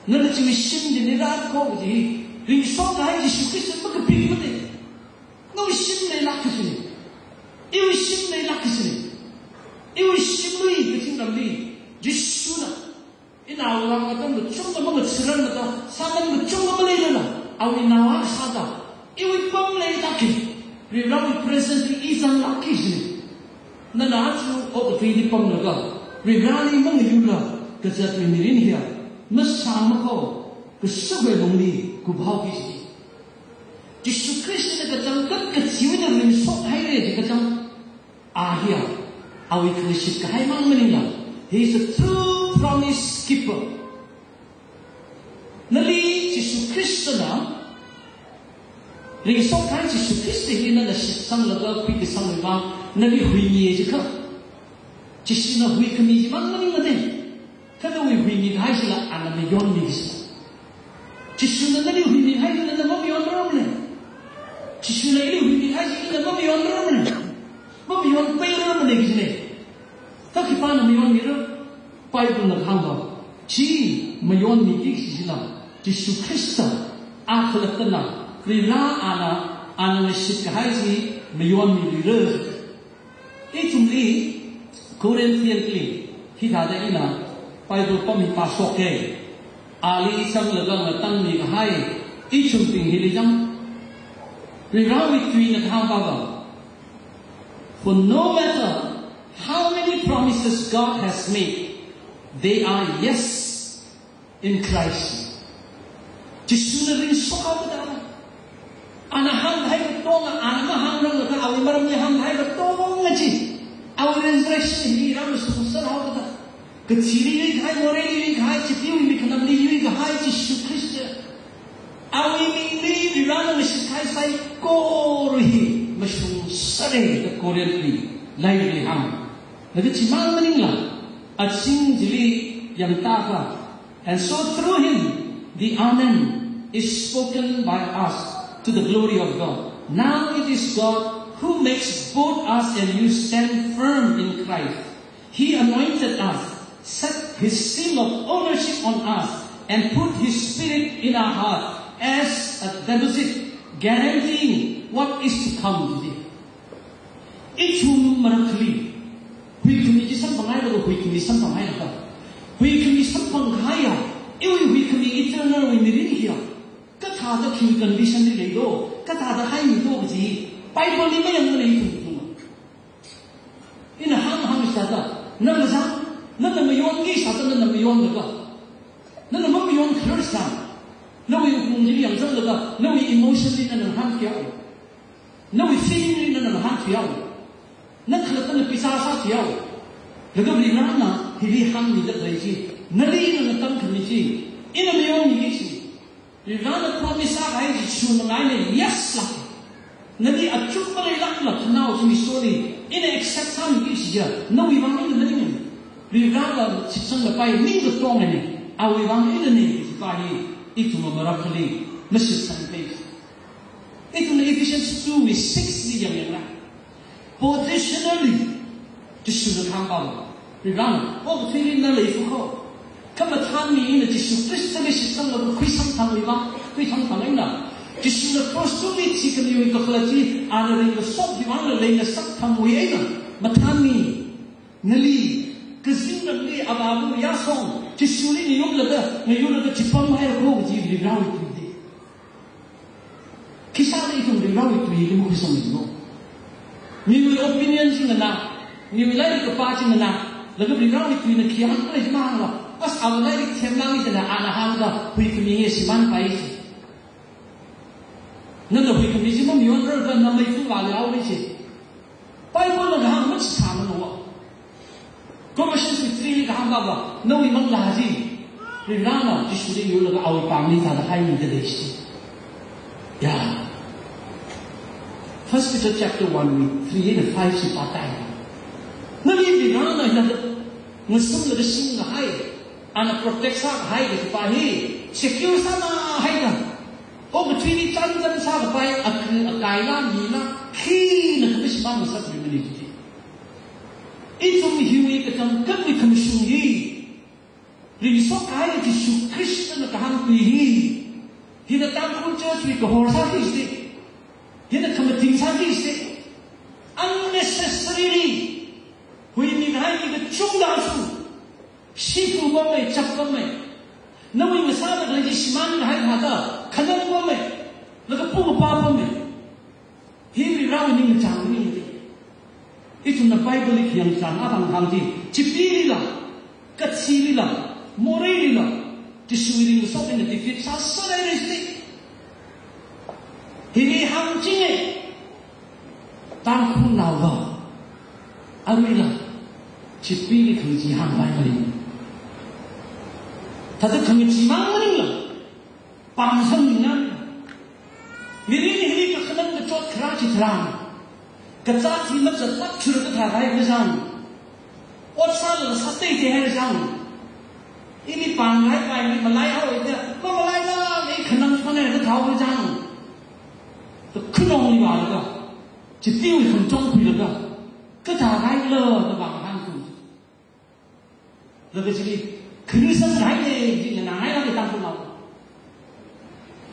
Nana chiwui shim chili rāra kho kaji, ringshok kahai Jishu Khristana makapimana. Nawui shim leilāk kajina. Iwui shim leilāk kajina. Iwui shimwui kazingramli Jishuna, inaowui vang atam kachungkha mangatharanmada, sāman kachungkha maleilala, awui nao akha sāda, iwui pam leilāka, Varivarawui presence li i zanglāka jina. Nana aja okathuili pamlaga, Varivarali mangayurla kazatwui mirin hiya, masāma kho, kashakui lungli kuphaoki jina. Jishu Khristana kachangkhat kachiwui eina ringshok haira jikachang, a hiya, awui khangashit kahai mang maningla, he is a true promise keeper. Nali Jishu Khristana Ringshok kahai Jishu Khrista hi nana shitsanglaga khuikasangwui vang nali huimi jikha. Jishuna huikhami chimang maningmana. Kha nawui huimikahai chila ana mayonmi kaji. Jishuna nali huimikahai chila na mamayonrarmana. Jishuna ili huimikahai chila na mamayonrarmana. Mamayonpairarmana kajina. Kha khipāna mayonmira? Bible na kahāngva, chi mayonmiki kaji chila Jishu Khrista, a khalattana, Varivara ana, ana ngashitkahai chi mayonmiluira. Ithumli Corinthian li hithāda ina Bible pāmi pāshoka. Ali zanglaga ngatangmikahai ithumbing hili zang. Varivarawui tuina kahāngva, for no matter how many promises God has made, they are yes in Christ. Jishuna ringshok haokada. Ana hāngkahai katonga, ana mahāngrarlaga awui maramli hāngkahai katonga chi, awui resurrection hili ramashungsar haokada. Kathili yuikahai, moreili yuikahai, chipee mik khanamli yuikahai Jishu Khrista, awui mingli Varivarana ngashitkahai saikora hi mashungsara da Corinth li lairikli hāng. Laga chimang maningla, azing chili yangtaka, and so through him the Amen is spoken by us to the glory of God. Now it is God who makes both us and you stand firm in Christ. He anointed us, set his seal of ownership on us, and put his spirit in our heart as a deposit, guaranteeing what is to come. Ithumwui marakhali huikhami chi samphanghailala, huikhami samphanghailala, huikhami samphanghaiya, iwui huikhami eternal wui mirin hiya kathāda khi condition li leido, kathāda haimido kaji Bible li mayangmana ithum ithum. Ina hāng hāngkasāda, nana zang, nana mayonki sāda nana mayonlaga, nana mamayonkharar sā, nawui wuklung chili yangzanglaga, nawui emotion li nana ngahānkhui haowa. Nawui feeling li nana ngahānkhui haowa. Na khalattana pisa sākhui haowa. Laga Varivarana hili hāngmida khalei chi, nali nana tamkhami chi, ina mayonmiki chi. Varivarana promise sākahai chi chungmeina yes lāk. Nali achuk maleilākla khanao chi misoli, ina accept sāmiki chi ya, nawui vang ina maning. Varivarana shitsanglapai ning katongana, awui vang inana kaji pa hi, ithumwui marakhali mashitsangpai. Ithumna Ephesians two wui six li yangyangla, positionally Jishuna kahāngva, Varivarana okathuili na leifukho. Kha mathānmi ina Jishu Khristali shitsanglaga khuisamphangwui vang, khuisamphang eina, Jishuna cross tungli thikhamiwui kakhalat chi, ana ringkashok hiwui vangla leingasakthangwui eina, mathānmi nali, kazingramli avāva̱ yāshong, Jishuli ngayurlaga, ngayurlaga chipamhaira kho kaji Varivarawui tui de. Khisāda ithum Varivarawui tuili makhuisangmilo? Miwui opinion chi nganā, miwui lairik kapā chi nganā, laga Varivarawui tuina khi hāngkhala chi mahāngla, as awui lairik themlang china ana hāngda huikhami hi shimānpai chi. Nana huikhami chi mamayonrarda na meitu vāli haowa chi. Bible na kahāng machithāmana. Colossians three li kahāngva, nawui manglā chi Varivarana Jishuli ngayurlaga awui pāngli thāda haimida lei chi. Ya. First Peter chapter one wui three eina five chi pātai. Nali Varivarana hithāda ngasumlaga singkahai, ana protect sākahai kaji pa hi secure sāmāhaida, okathuili chānjam sākapai, akha, akaila, mila, khina khamashimān ngasakluimana chi. Ithum hiwui katangkatwui khamashung hi, ringshok kahai Jishu Khristana kahāng tui hi, hina Tangkhul church wui kahor sāki kaji, hina khamathing sāki kaji, unnecessarily huimikahai mi kachungkha athum, shipu pamei, chap pamei, nawui ngasāda khalei chi shimānkahai thāda, khanang pamei, laga pu pa pamei. Hi Varivarawui ningchāng maningmana. Ithumna Bible li khi yangchāng athang hāng chi, chipeelila, kathilila, moreilila, Jishuwui ringkashok eina defeat sāsāhaira chi. Hili hāngchinga, Tangkhulnaova, aruila, chipeeli khangachee hāngpai mani. Thāda khangachee mang maningla, pamsang ningna. Mirin hili Kharā chitharan. Kazāt hi mazatlāk chur kathā kahai kachang. Ot sālala sāteitei kahai kachang. Ili pānghai pai mi malaihaowa da. Mamalaila, i khanang phangai kathā kachang. Da khunongli vālaga, Chipeewui khangachon khuilaga, kathā kahaila da vāhāngkhui. Laga chili, khanuisang kahaina, chili nganāhailāka Tangkhulnao.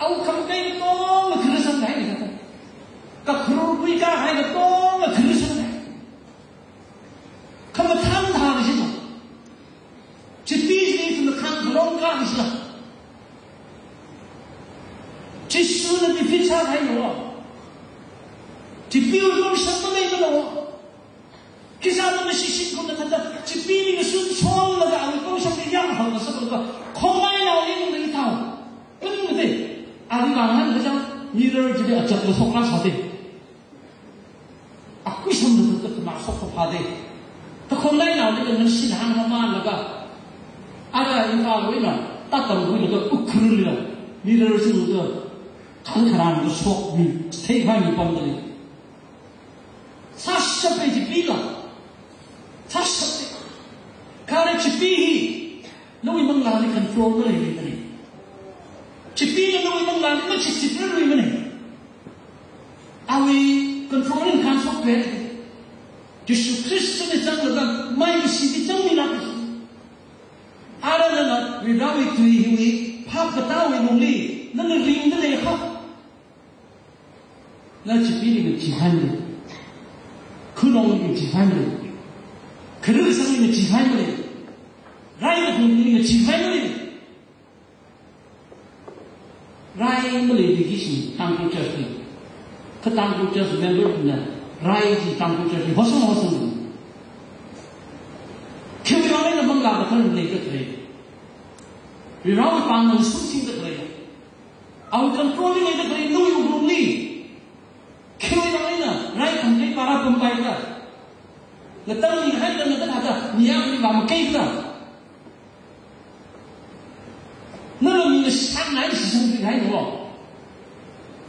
Awui khamakai katonga khanuisang kahaina. Kakharur kuikahai katonga khanuisang kahai. Khamathān thākashina. Chipee chili ithumna khangkhalong kakashila. Jishuna defeat sākahaina. Chipeewui kongshap maleimana. Khisāna mashishit kumda thāda, Chipeeli ngashun shonlaga awui kongshapli yāmhaoda sālaga, khongnainaoli ningthao. Ungde, ali vāngahān kachang, mirror chili achak masok kasā de. Akui samda thāda masok kaphā de. Da khongnainaoli ngashin hāngmamānlaga, ara Imphalwui eina, Tattamwui eina, Ukhrulli eina, mirror chili da, khangkharān da shok mi, theikhavai mi pamda lei. Sāshappai Chipeela. Sāshappai. Kha Chipee hi, nawui manglāli control maleimana. Chipeena nawui manglāli machitchitrarluimana. Awui control eina khangasokpai. Jishu Khristana zanglaga, maikashi chi zangmilāka. Ara nana, Varivarāwui tui hiwui, phap katāwui lungli, nana ringda leiakha. Na Chipeeli ngacheehaimana. Khunongli ngacheehaimana. Khanuisangli ngacheehaimana. Rai kaphungli ngacheehaimana. Rai maleili kishi Tangkhul Churchli. Kha Tangkhul Church memberna rai chi Tangkhul Churchli hosang hosang. Khiwui vang eina manglā kathar leida khalei. Varivarāwui pāng ngasungchingda khalei. Awui controlli leida khalei nawui wuklungli. Khiwui vang eina, rai khamakai para pampai khala. Ngatangmihai khala, ngatangda, mi akhali vāmakai khala. Nalo mina shāngnai shitsangthuikahai no.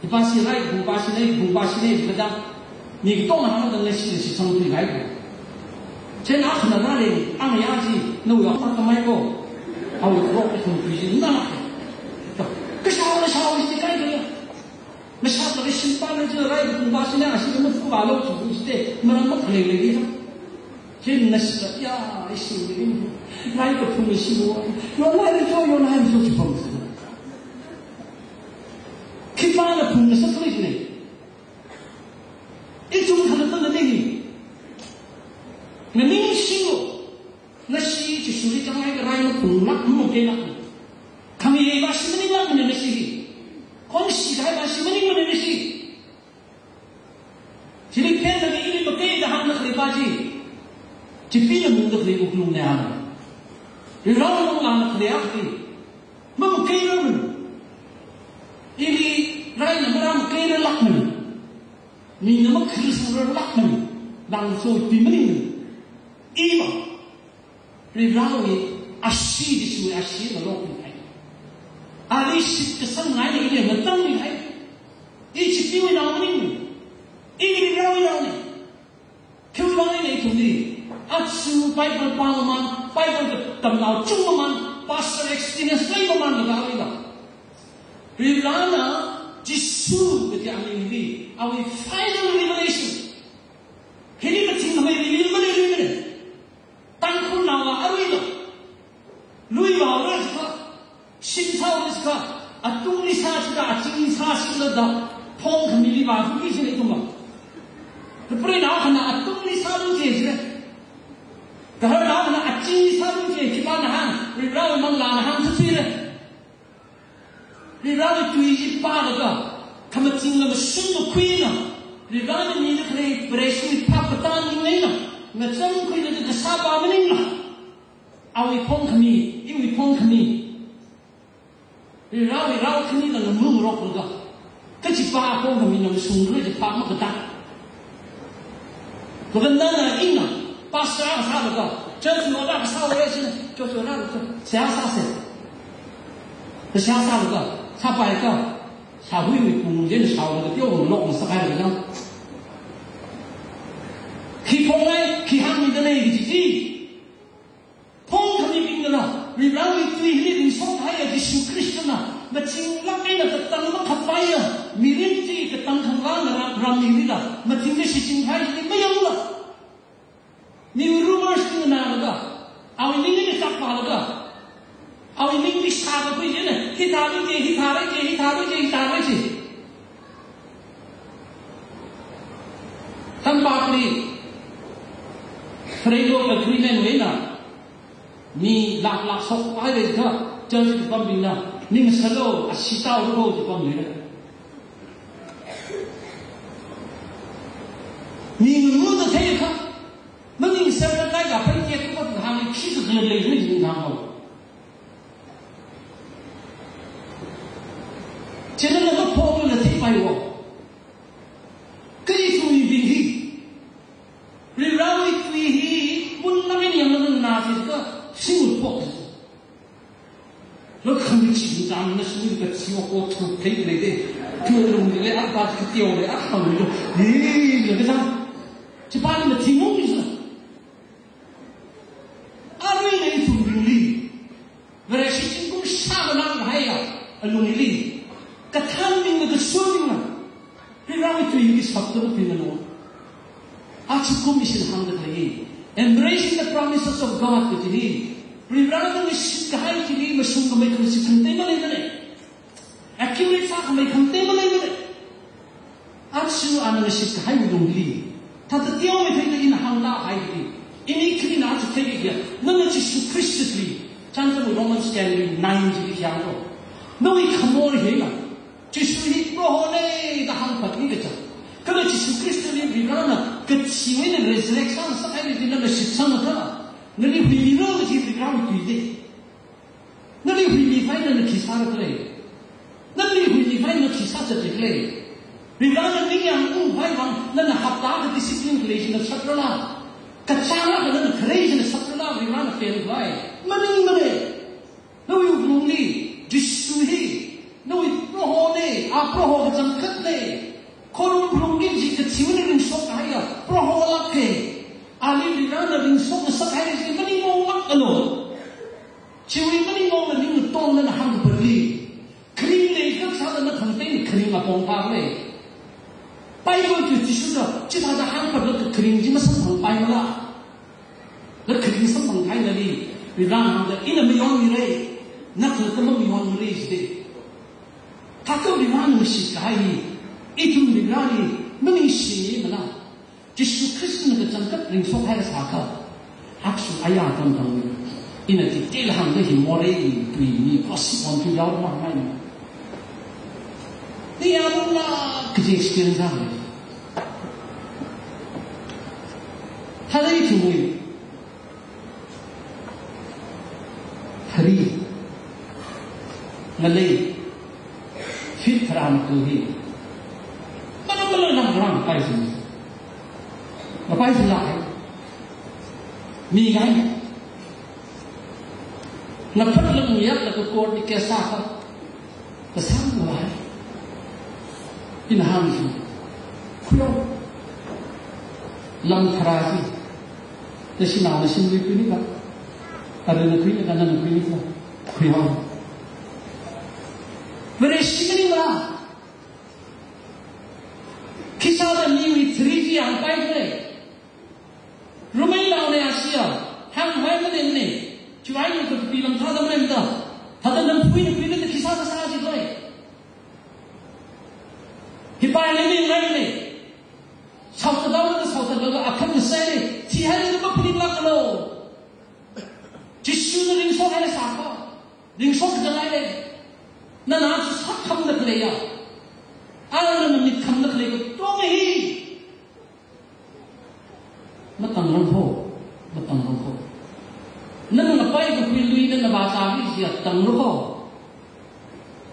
Ipasi rai, kaphungpasi rai, kaphungpasi rai, kada. Mi katonga hāngda leishida shitsangthuikahai. Chieina akhana rāli, ang ya chi, nawui ya pa kamai ko. Awui rok kathum tui chi, na. Kashao, kashao, chi kai khala. Nashālaga shimpan na chi rai kaphungpasi na, ashi na mafu vālo chi, chi te, maram makhalei lei di. Chieina nashila, ya, ishi lei di. Rai kaphung ishi lo. Yonhailu cho, yonhailu cho, chi pam si. Khipāna phungngasak khalei chi lei. Ithum khalattana ni. Nganingshilo. Nashi Jishuli changhaiakha rai maphunglāk, makeilāk. Khami vāshi maninglākmana nashi. Khongshi kahai vāshi maningmana nashi. Chili phenlaga ili makeida hāngda khalei pa chi. Chipeena mungda khalei wuklungna hāng. Varivarā manglāna khalei akhali. Mamakeiramana. Ili raina marāmakeiralākmana. Mina makhaluisangrarlākmana. Langso pi maningmana. Iva. Varivarāwui ashee, Jishuwui ashee ngalokmihai. Ali shitkasangngaina ili ngatangmihai. I Chipeewui nao maning. I Varivarāwui naona. Khiwui vang eina ithumli. Aja Bible pāmamān, Bible katamnao chungmamān, pastor experience leimamānlaga arila. Varivarāna Jishu kaji amingli, awui final revelation. Hili mathingkhamei reveal maleiluimana. Tangkhulnaova aruila. Lui vāra jiakha, shim sāra jiakha, atungli sā jiakha, achingli sāsila da, phongkhamili vāthuki jina ithumva. Kapreinao akhana atungli sālu je jina. Gaharnao akhana achingli sālu je, khipāna hāng, Varivarāwui manglāna hāngthathuira. Varivarāwui tui chi pālaga, khamachingla mashun makhuina, Varivarāna mida khalei Vareshimwui phap katā ning eina, ngachangkhuilaga kasāpa maningla. Awui phongkhami, iwui phongkhami. Varivarāwui rao khanila ngamungaroklaga, kachipa phongkhamina mashungra kaji phap makatā. Laga nana ina, pastor akha sālaga, church ot akha sāhaora jina, church ot akha, seihā sāsa. Seihā sālaga, sāpaiakha, Shahuiwui pung china shaolaga teolong lok masākahai kajang. Khi phongai, khi hāngmidalei kaji chi. Phongkhamibingna, Varivarāwui tui hili ringshok kahaiya Jishu Khristana, machinglāk eina katang makhapaiya mirin chi katang khangarāna ram, ram hili la, machingda shichinghai chi mayangla. Niwui rumors chi nganālaga, awui ming hi chakpālaga, awui ming hi shākakhui china, hithāli chi, hithāli chi, hithāli chi, hithāli chi. Tampakli Framework Agreement wui eina mi lāklāk shokpai leikha, church kapambingna, ningsālu, ashee tālu jipam leira. Mi nganāda theikha, maningsāda kaphā kekha hāngli khi kakhalat lei ni hānglu. Chieina nana phokla theipaiwo. Kha ithumwui bing hi, Varivarāwui tui hi, munlāk eina yanglaga nganāsi kha, shimut phok. Lo khami chi chang na shimut kachiwa ko thup thei lei de. Tuilung lei, apa chi teolei, apa lei. Hi, lei kajang. Chipāli mathingungmi sa. Aruila ithum bingli, Vareshi zingkum shākha nganākahaiya alungli, kathānbingna kashungbingna Varivarāwui tui hili shapda mapingalu. Ajakum ishi hāngda khalei, embracing the promises of God kaji hi, Varivarāna ngashit kahai chili mashungkhamei khamashit khangatei maleimana. Accurate sākhamei khangatei maleimana. Aja ana ngashit kahaiwui lungli, thāda teomeithuida ina hāngda hai hi, ini khanina aja theikida, nana Jishu Khristali, chānjam Romans ten wui nine chili khi hānglu. Nawui khamor hina, Jishu hi Prohona da hāngphatmi kachang. Kala Jishu Khristali Varivarāna kachiwui eina resurrection sākahai chi nana shitsangakha, nali huimira kaji Varivarāwui tui de. Nali huimikhavai nana khi sāra khalei? Nali huimikhavai nana khi sāzat khalei? Varivarāna ningyāng ungkhavai vang nana hapta akha discipline khalei china sāra la? Kachāng akha nana khalei china sāra la Varivarāna penkhavai? Maningmana. Nawui wuklungli Jishu hi nawui Prohona, a Proho kachangkhatna. Khorumlungli chi kachiwui eina ringshok kahaiya Proho lāka. Ali Varivarāna ringshok ngasakhaira chi maningmang lākalu. Chiwui maningmangla ning tongna nana hāngphatli, kharing leikha sāda na khangatei kharing apong phākhala? Bible chi Jishuna chithāda hāngphatlaga kharing chi masamphangpaimala? Na kharing samphangkahai nali, Varivarāna hāngda, ina mayonmira, na khalatta mayonmara jida. Thākha Varivarāna ngashit kahai hi, ithum Varivarāli maningshimana? Jishu Khristana kachangkhat ringshokhaira sākha, akshu aya atam tangli, ina detail hāngda hi morei tui mi gossip on tui yaomamai. Ni yamla kaji experience hānglei. Thāda ithumwui hari, ngalei, feet tharā matu hi, mana mana nang rang paisin. Mapaisinlāka. Migai. Naphat lang yaklaga court li case sākha, kasāngvai. Ina hāngsa. Khuiyo. Lam tharā chi, nashinao nashimli khuini kha, arui nakhuini kha, nana khuini kha, khuiyo. Vareshi maningla, khisāda miwui three G hāngpaikhala? Rumei laona ashiya, hāngvai maningmana. Chiwui eina kapi lam thāda maningda, thāda nana khuini khuini kha khisāda sāsi khala? Hipa ni mi ngai ni. Saothatlaga, saothatlaga, akhamna sāli, thihaili maphaninglākalu. Jishuna ringshokhaira sākha, ringshok kachanghaili, nana chi sākhamda khaleiya, ana nana mik khamda khalei katonga hi, matangrang kho, matangrang kho. Nana ngapai kakhui lui, nana vāchākhui chiya tangrang kho.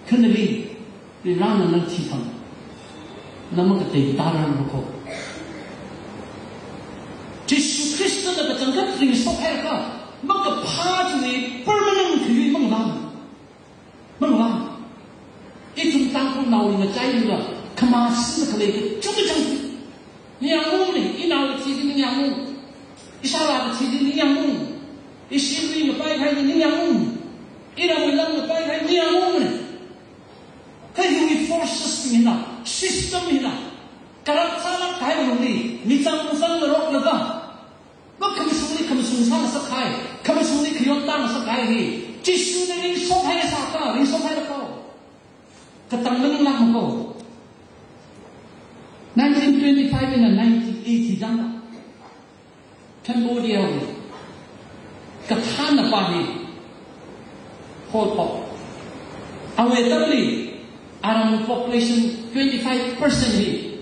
Kha nali, Varivarāna na thikhang, na makatei tarang kho. Jishu Khristana kachangkhat ringshokhaira kha, makaphā chiwui permanent khaleiwui manglā. Manglā. Ithum Tangkhulnao ngachailala, khamashung khalei kachungkha chang. Ningyāng ungmana, inao kathili ningyāng ung. Ishāvā kathili ningyāng ung. Ishi lui ngapai kahai ningyāng ung. Iram ilang ngapai kahai ningyāng ungmana. Kha hiwui forces bing hina, system hina, corrupt sālāk kahai lungli, michang zanglaroklaga, makhamashungli khamashung sāngasak kahai, khamashungli khayon tāngasak kahai hi, Jishuna ringshok haisā kha, ringshok haira kho. Katang maninglākma kho. Nineteen twenty-five eina nineteen eighty chang. Cambodia wui kathānna pa hi, Pol Pot. Awui atamli, aram population twenty-five percent hi,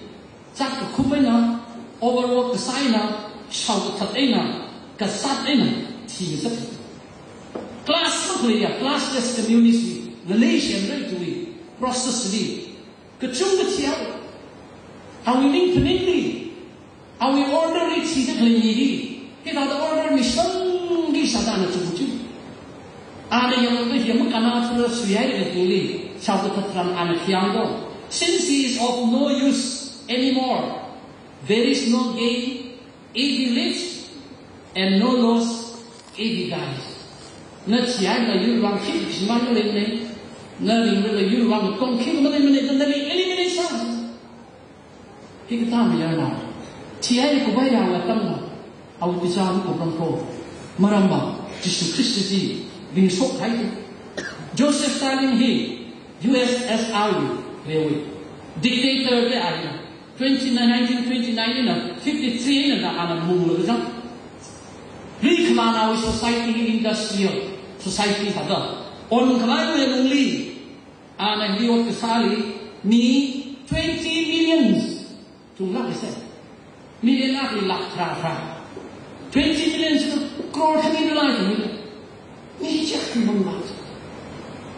zat kakhum eina, overwork kasā eina, shaokathat eina, kazat eina, thi ngasaka. Class makhaleiya, classless community, Malaysia rai tui, process li, kachungkha thihaowa. Awui ning phaningli, awui order li thida khalei mili, hithāda order mishangki sāda ana chungchu. Ana yanglaga hi makānna thura suihai kathili, shaokathat tharan ana khi hāng kho. Since he is of no use anymore, there is no gain if he lives, and no loss if he dies. Na thihailala yurwui vang khikha shimān maleimana. Na ringlala yurwui vang tong khikha maleimana, nali eliminate sā. Hikathā mayarnao. Thihai kuphaira atamna, awui bichar makupram kho. Maramva, Jishu Khrista chi ringshok kahai. Joseph Stalin hi U S S R wui, leiwui dictator te a hi. Twenty-nine, nineteen twenty-nine eina fifty-three eina ana munglaga zang. Ri khamānawui society, industrial society sāda, onkhavaiwui lungli, ana hili ot kasāli, mi twenty millions thunglāk kasā. Million akha li lakh tharā tharā. Twenty millions kha crore khanila thungli. Mi chiyākha manglā.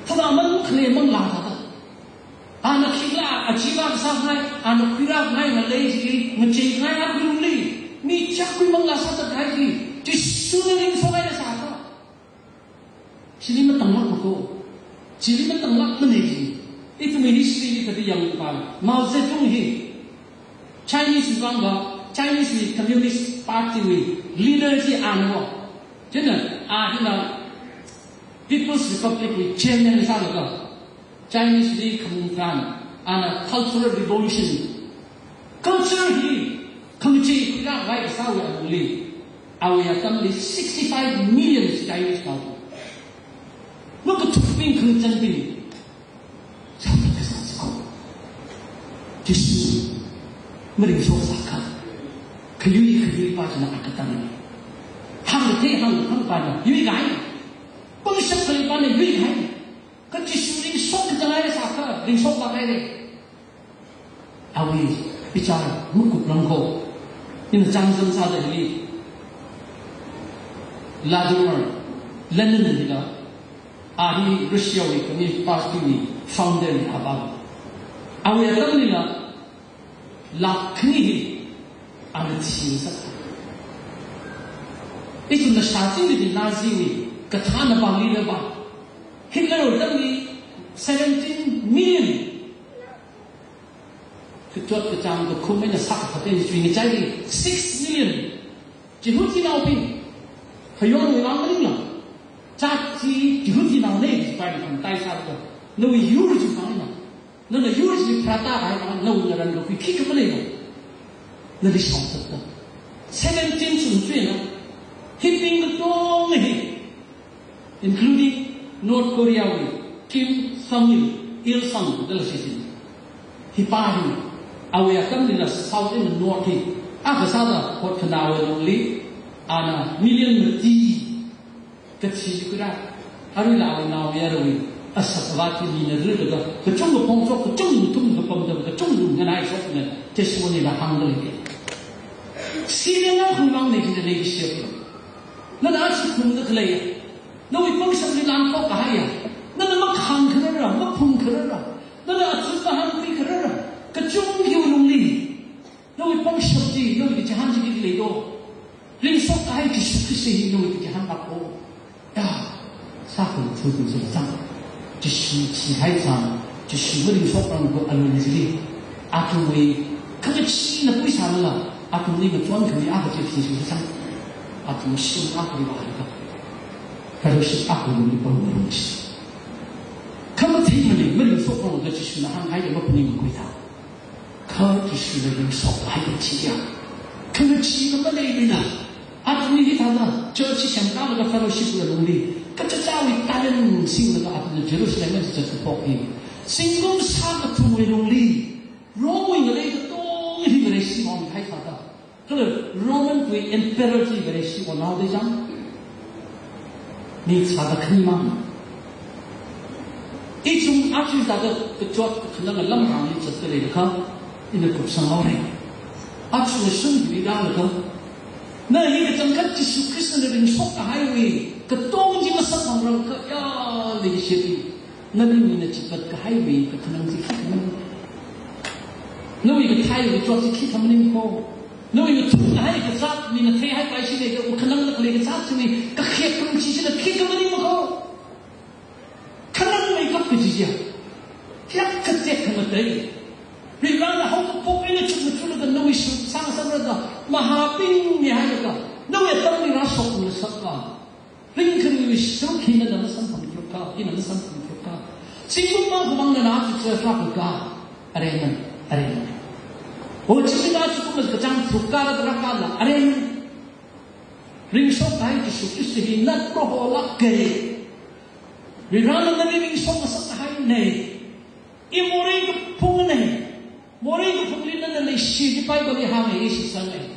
Thāda man khalei manglā thāda. Ana khikhala achieve kasā ngai, ana khuirā ngai ngalei chi, ngacheikhangai akha lungli, mi chiyākha manglā sāda kahai chi, Jishuna ringshok haira sā kha. Chili matanglākma kho. Chili matanglākmana chi. Ithumwui history li kathā yangpam, Mao Zedong hi, Chinese wui vangva, Chinese wui Communist Party wui leader chi ana kho. Chieina, a hina People's Republic wui chairman sālaga, Chinese li khamung tharan, ana Cultural Revolution. Culture hi, khangachei khuirākhavai kasāwui alungli, awui atamli sixty-five million Chinese nao. Makathukbing khangachānbing. Sāda kasā sākho. Jishu maringshok sā kha. Khayui khayui pa china akatang. Hāngda thei hāng hāngpana yuikahai. Pangshap khalei pana yuikahai. Kha Jishu ringshok kachang haira sā kha, ringshok lāk haira. Awui bichar makupram kho. Ina chānjam sāda hili, Vladimir Lenin hila, a hi Russia wui Communist Party wui founder li a pa. Awui atamlila, lakh khani hi ana thi ngasaka. Ithumna shāchingda Nazi wui kathānna pa leader pa, Hitler wui atamli seventeen million kachot kachāng kakhum eina sākaphat eina chuingachaili six million Jihudinaobing, phayonwui vang maningla, jat chi Jihudinaona jipai khangatai sālaga, nawui yur chi vang eina, nana yur chi pharātākahai vang, nawui ngaran kakhui khikha maleila, nali shaothatda. Seventeen sung chuina, hibing katonga hi, including North Korea wui Kim Jong Il, Il Sung dala shishi. Hi pa hi, awui atamlila South eina North hi akha sāda hotkhana awui lungli, ana million mati kathi khuirā. Aruila awui naomayarawui asāvā chi mina rirlaga, kachungkha phongshok, kachungkha thum kapamda, kachungkha nganai shokna, testimony la hāngda lei. Sirena khungmang ne kida lei shep. Nana achi phungda khalei, nawui pangshapli lan pok kahaiya, nana makhāng kharara, maphung kharara, nana achut mahāngkhui kharara, kachungkhawui lungli, nawui pangshap chi, nawui kachihān chi khi lei do. Ringshok kahai Jishu Khrista hi nawui kachihān lāk kho. Ya, sākhangatha̱ tung sāzang. Jishu thihai zang. Jishu maringshokrang ko alungli chili, athumwui khangachee na puisālala, athumli ngachon khami akha chi Jishu sāsang. Athum shim akhali vāhaida, fellowship akhali pamngarumshi. Khamathei mani, maringshokrang da Jishuna hāngkahai maphaninga khuida. Kha Jishuna ringshok kahai kachi ya, khangachee na maleimana. Athumli hithāda church semkalaga fellowship la lungli, kachichāwui talent singlaga athumna Jerusalem li zatkaphok hi, zingkum shākathumwui lungli Rome wui ngalei katonga hi Vareshi onhai thāda. Kala Roman wui emperor chi Vareshi onhaoda chang. Mi sāda khanimang. Ithum aja thāda kachot kakhanang lamhāngli zatda leilakha, ina kupsanghaora. Aja shun hi rālaga, na hi kachangkhat Jishu Khristana ringshok kahaiwui katong chi masamphangrang kha ya leishipi. Nali mina chipat kahaiwui kakhanang chi khikha maning. Nawui kathāwui kachot chi khikha maning ko. Nawui ngathum kahai kazāt, mina theihaipai shilei ka wukhanang na khalei kazāt chili, kakhek kharum chi chila khikha maning ko. Khanangmeikap kaji ya, kayākha tekhamatei. Varivarana haokaphok eina chukmajalaga nawui shitsang samrada, mahāping mihailaga, nawui atamli rāshokngasaka. Ringkharingwui sharuk hi nana masamphangthuka, ina masamphangthuka. Zingkum mangkhamang nana aja church rākaka. Areman, areman. O chili na chukum kachang thuka la rākala, areman. Ringshok kahai Jishu Khrista hi nat Proho lāka. Varivarana nali ringshokngasak kahaina. I morei kaphungnei. Morei kaphungli nana leishi chi Bible li hānga, i shitsangai.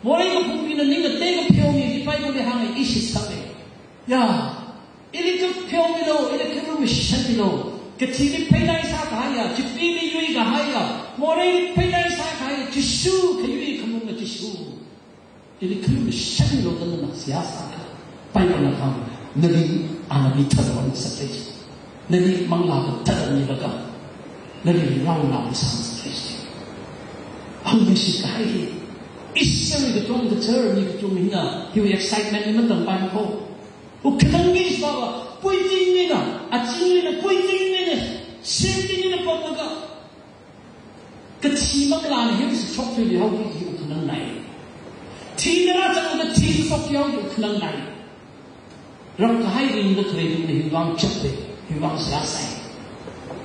Morei kaphungli na ning ngatei kapheomi chi Bible li hānga, i shitsangai. Ya, ili kapheomilu, ili khalumashanmilu. Kathili pheinai sākahaiya, chipili yuikahaiya, moreili pheinai sākahaiya, Jishu khayui khamung na Jishu. Ili khalumashanmilu da nana seihā sākha, Bible na hānga, nali ana mi tharan sāsai. Nali manglā katharan milaga, nali raonao sāngasaksa. Hangmishit kahai hi. Israel katonga kachar mi kachungkha hina, hiwui excitement li matampai ko. Wukhanang mi sāva, puiting mina, aching mina, puiting mina, shimting mina pamlaga. Kathi manglāna hi shokchuihaoki kaji wukhanangnei. Thina rāzanglaga thishokki haoki wukhanangnei. Rākahai ringda khalei ringna hiwui vang chapda, hiwui vang seihā sāi.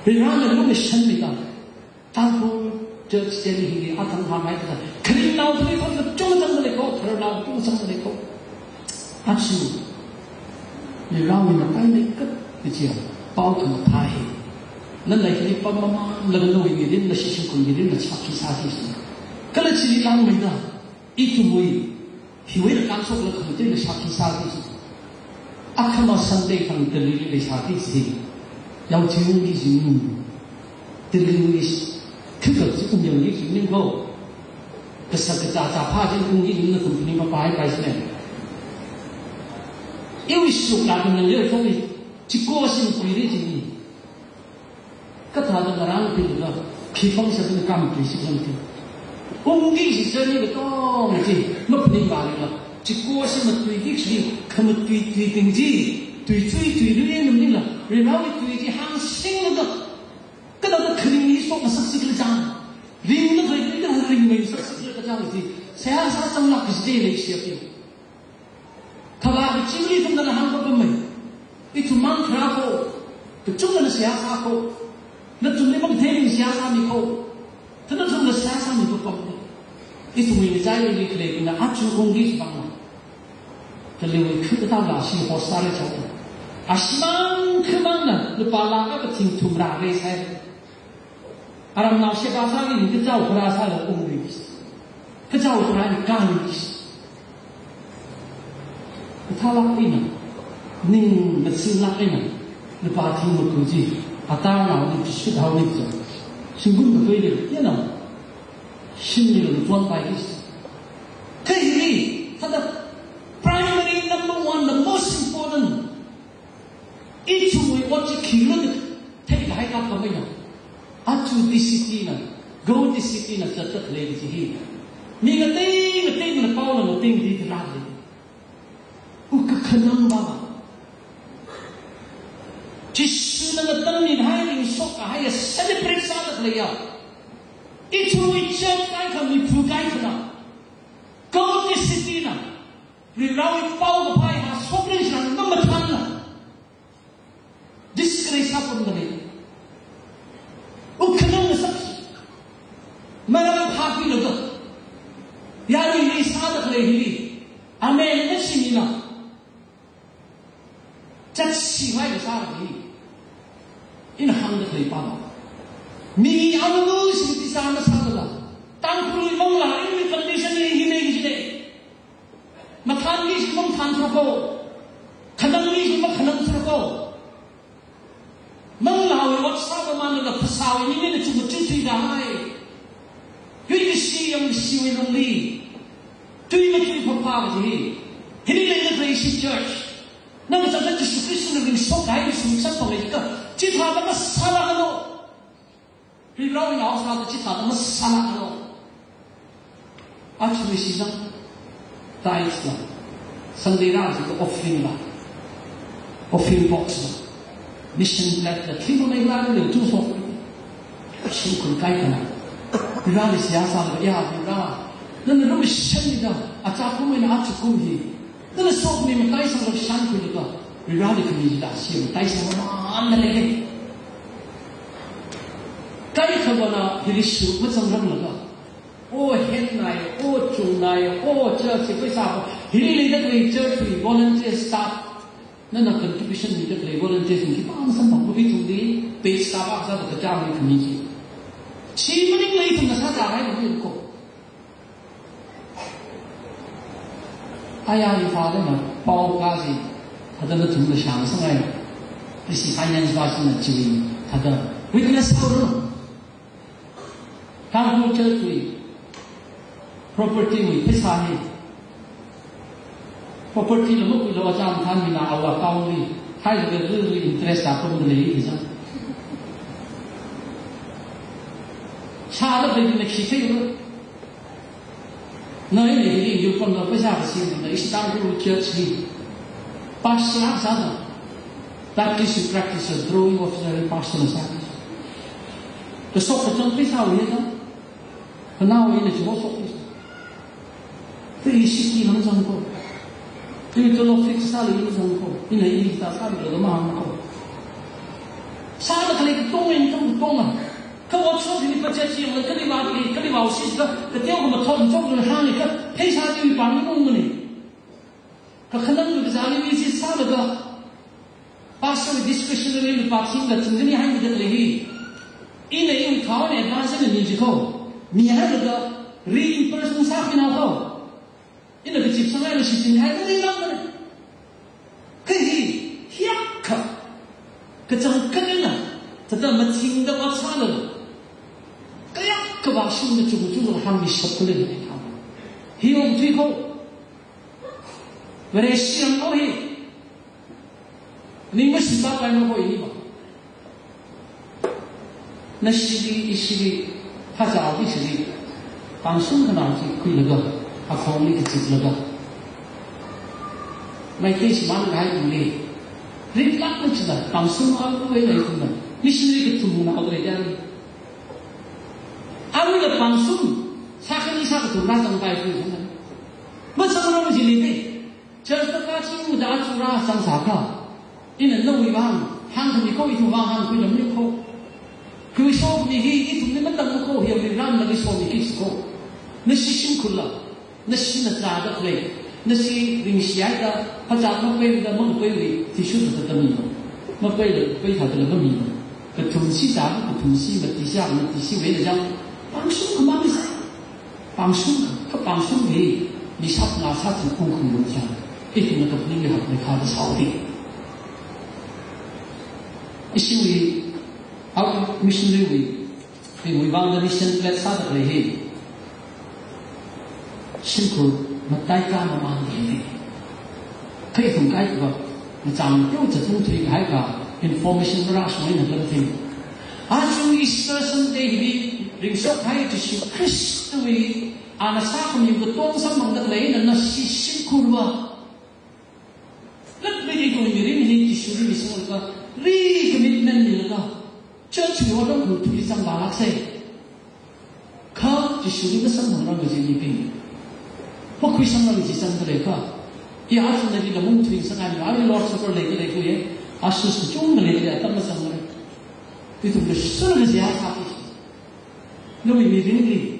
Varivarana lumashanmida, Tangkhul church chili hili athang hānghaida, kharingnao khalei kachungkha zangda lei ko, khararnao kachungkha zangda lei ko. Aja, Varivarawui napaimeikap kajiya pao khamathā hi, nana hili pam mamānlaga nawui mirinna, shimkhur mirinna shākhi sāki si. Kala chili langmeida, ithumwui, hiwui na kanshokla khamate na shākhi sāki si. Akhama Sunday thang Delhi li leishaki si. Yaoching ungki jing, Delhi ungki, khikha chi ungyangki jing ning ko. Kasa kacha cha pha jing ungki jing na company mapaipai sine. Iwui suk la kung nang yao chong ni, chiko shim kuiri jing ni. Kathāda ngarān pila, khi function na kam tui si jang ti. Ungki si jani katonga chi, maphaning vālila. Chiko shim matuiki shi, khamatuitui ting chi, tuichui tuilui namnila, Varivarawui tui chi hāngsinglaga. Kathāda kharing hi shokngasaksi khala chang. Ringna khalei, ringna khalei ringmeisaksa khala chang chi. Seihā sāzanglāk kaji leishiya pi. Kala kachili ithumna hāngpapamei. Ithum mang kharā ko, kachungkhana seihā sā ko, nathumli makathei mi seihā sāmi ko, kha nathumna seihā sāmi papam ko. Ithumwui ngachaili khalei kina aja ungki sipang. Kaliwui khikha tala shi host sāra chao. Ashimang khamangna, lupā lakh kathing thumrā reisai. Aramnao sheba sāki ni kachao kharā sāla ungri. Kachao kharā ni kali. Kathālāk eina, ning masinglāk eina, lupā thing maku chi, atarnao ni chi shut hao ni chi. Shingkum katui ni, you know. Shimli lo tuan pai ki. Kha hili, thāda primary number one, the most important. Ithumwui ot chi khikhala theikahai kapkhamei na. Aja D C T na, go D C T na zatda khalei chi hi. Mi ngatei ngateina paola ngatei ngateina rālei. Wukakhanang ba. Jishuna ngatammi hai ringshok kahai ya celebrate sāda khaleiya. Ithumwui church kaikha miphu kaikhana. Kaoti city na. Rirawui pao kaphā hi ha sovereign shan na mathānla. Disgrace haophungda lei. Ukhanang na sak. Maram phākhuilaga. Yaruili sāda khalei hili. Amen na shimina. Chatsi mai kasā hi. Ina hāngda khalei pama. Mi alu sing tisa na sāda la. Tangkhul manglā, iwui condition hi hi mei kajine. Mathānki shi mathānthura ko. Khanangki shi makhanangthura ko. Manglāwui ot sāda manlala phasāwui ningli na chukmajā thuida hai. Yuikashi yangkashiwui lungli. Tui matui phapha kaji. Hili leida khalei ishi church. Nang sāda Jishu Khristana ringshok kahai sum sāphalei ka. Chithāda masālāklu. Rirawui nao sāda chithāda masālāklu. Aja mi shizang. Tithes la. Sunday rā jikha offering la. Offering box la. Mission plate la. Thingmei la le tu so. Shimkhur kaikhana. Rirawui seihā sālaga ya Rira. Nana rum shanida. Achakum eina achakum hi. Nana sokmi mataisanglaga shankhuilaga, Rirali khami jida shi mataisang mamānna lei. Kaikha vāna hili shu mazangranglaga. O hennai, o chungnai, o church pheisā ko. Hili leida khalei church wui volunteer staff. Nana contribution mida khalei volunteer sing khipāna samphang ko ithumli, paid staff akha sāda kachāng khami chi. Chi maningla ithumna sāda rai ko. Aya, ifa dana pao kaji, thāda nathumla shāngasakngai. Ishi finance va sina chiwui, thāda witness sālu. Tangkhul church wui, property wui, pheisā hi. Property la makhuilu acham thanmina awui account li. Hailaga ri ri interest a pung lei hi jang. Shāda bai na khi theilu. Na ini hili yupon na pheisā kasimna ishi Tangkhul church hi. Pastor akha sāda. Baptist practice drawing of the pastor na sā. Kashok kachāng pheisāwui na. Khanao ina chiho shok pheisā. Kha ishi khi lamzang ko. Iwui tolop fix sāli lamzang ko. Ina i ta sāli lo mahāng ko. Sāda khalei katong eina katong katong na. Kha workshop hili budget chi yangla kali vāli, kali vāusi ka, kateo kamathot chok lo hāngli ka, pheisā chiwui pāng nung mani. Kakhanang kakazāli mi chi sālaga, pastor discretionary lupā thingda thingda ni haimida khalei hi. Ina iwui khao eina advance na mi ji ko. Mihailaga reimbursement sākhuinao ko. Ina kachipsang eina shichinhai kani lam kani. Kha hi, hiyākha. Kachangkhat eina, thāda mathingda vāsālala. Kayākha vāshungda chukmajā hāngmishap khalei hi. Hi ong tui ko. Vareshi ang ko hi. Ni mashita pai ma ko ini ba. Nashili, ishili, phazāli ishili. Pāngshung khanao chi khuilaga, akhongli kachiplaga. Maithei shimān kahai kuli. Ringlak na chila, pāngshung alu wei lai kuna. Missionary kathum na alu wei dali. Arui la pāngshung, sākhani sākathum rāzangpai khuisang. Mazangrong jili dei. Church ta kachingda achu rāzang sākha. Ina nawui vang, hāngkhami ko ithum vang hāngkhuilamni ko. Khuishokmi hi ithumli matamma ko, hi Rirana khuishokmi khi si ko. Nashi shimkhurla, nashi na zāda khalei, nashi ringshi haida, phazā mapei da mapeiwui, tissue thāda milo. Mapei la, pei thāda la mamilo. Kathumshi zā, kathumshi mati sha, mati shiwui na jang. Pāngshung khamang sā. Pāngshung, kha pāngshung hi, mishap ngasā chi kungkhung lo cha. Ithumna kaphaning hi hak leikha da sāo hi. Ishiwui, our missionary wui, iwui vangda mission plate sāda khalei hi. Shimkhur mataikha mamān hi. Kha ithum kaikha, machang teo chatung thui kahaikha, information marāshung eina lam thing. Aja Easter Sunday hili, ringshok kahai Jishu Khristawui, ana sākhami katong samphangda khalei eina nashi shimkhurva. Latmei ithum mirin hi Jishu Jishuli sanglaga, recommitment milaga, church wui otram khuithuili zangvālāksei. Kha Jishuli masamphangrar kaji mibing. Makhuisangrar kaji zangda leikha. I athumna ila mungthui sangai, ali Lord Supper leida leikhuiya. Ashish kachungkha leida lei, atam mazangra. Ithumna shun kaji asāki. Nawui mirinli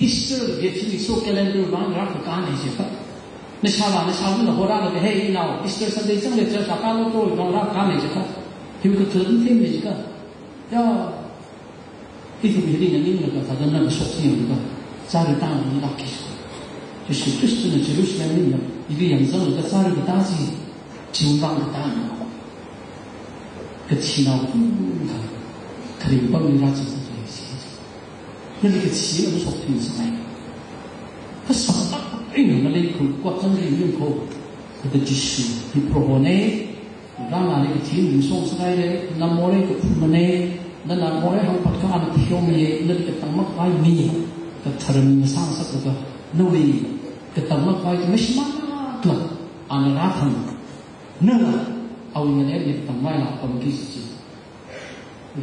Easter date hi so calendar vang rākakāna jiakha. Nashāvā, nashāvana horālaga, "Hey, inao, Easter Sunday zangda church akālo to," vang rākakāna jiakha. Hiwui kathum themna jiakha. Ya, ithum hili nganinglaga thāda nana shokching yanglaga, chāra tānglākki. Jishu Khristana Jerusalem lila, ili yangzanglaga chāra katā chi, chingvang katāna. Kachinao tungkha, kharing pamli rāchingda leisi. Nali kachi eina mashok thing sangai. Kasā tak eina ngalei khuikwak zangda leimana ko. Kha Jishu hi Prohona, rāngāli kathi eina shong sangaina, na morei kaphumana, nana morei hangphatkha ana theomiya, nali katang makhavai mi, katharan mi ngasā ngasaklaga, nawui katang makhavai chi mashimānlāk, ana rāthang, nala awui ngalei eina katang makhavai lāpamki kaji chi.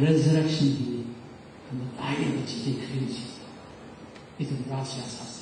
Resurrection hi khamatai eina chithei khalei chi. Ithum rāshā sā.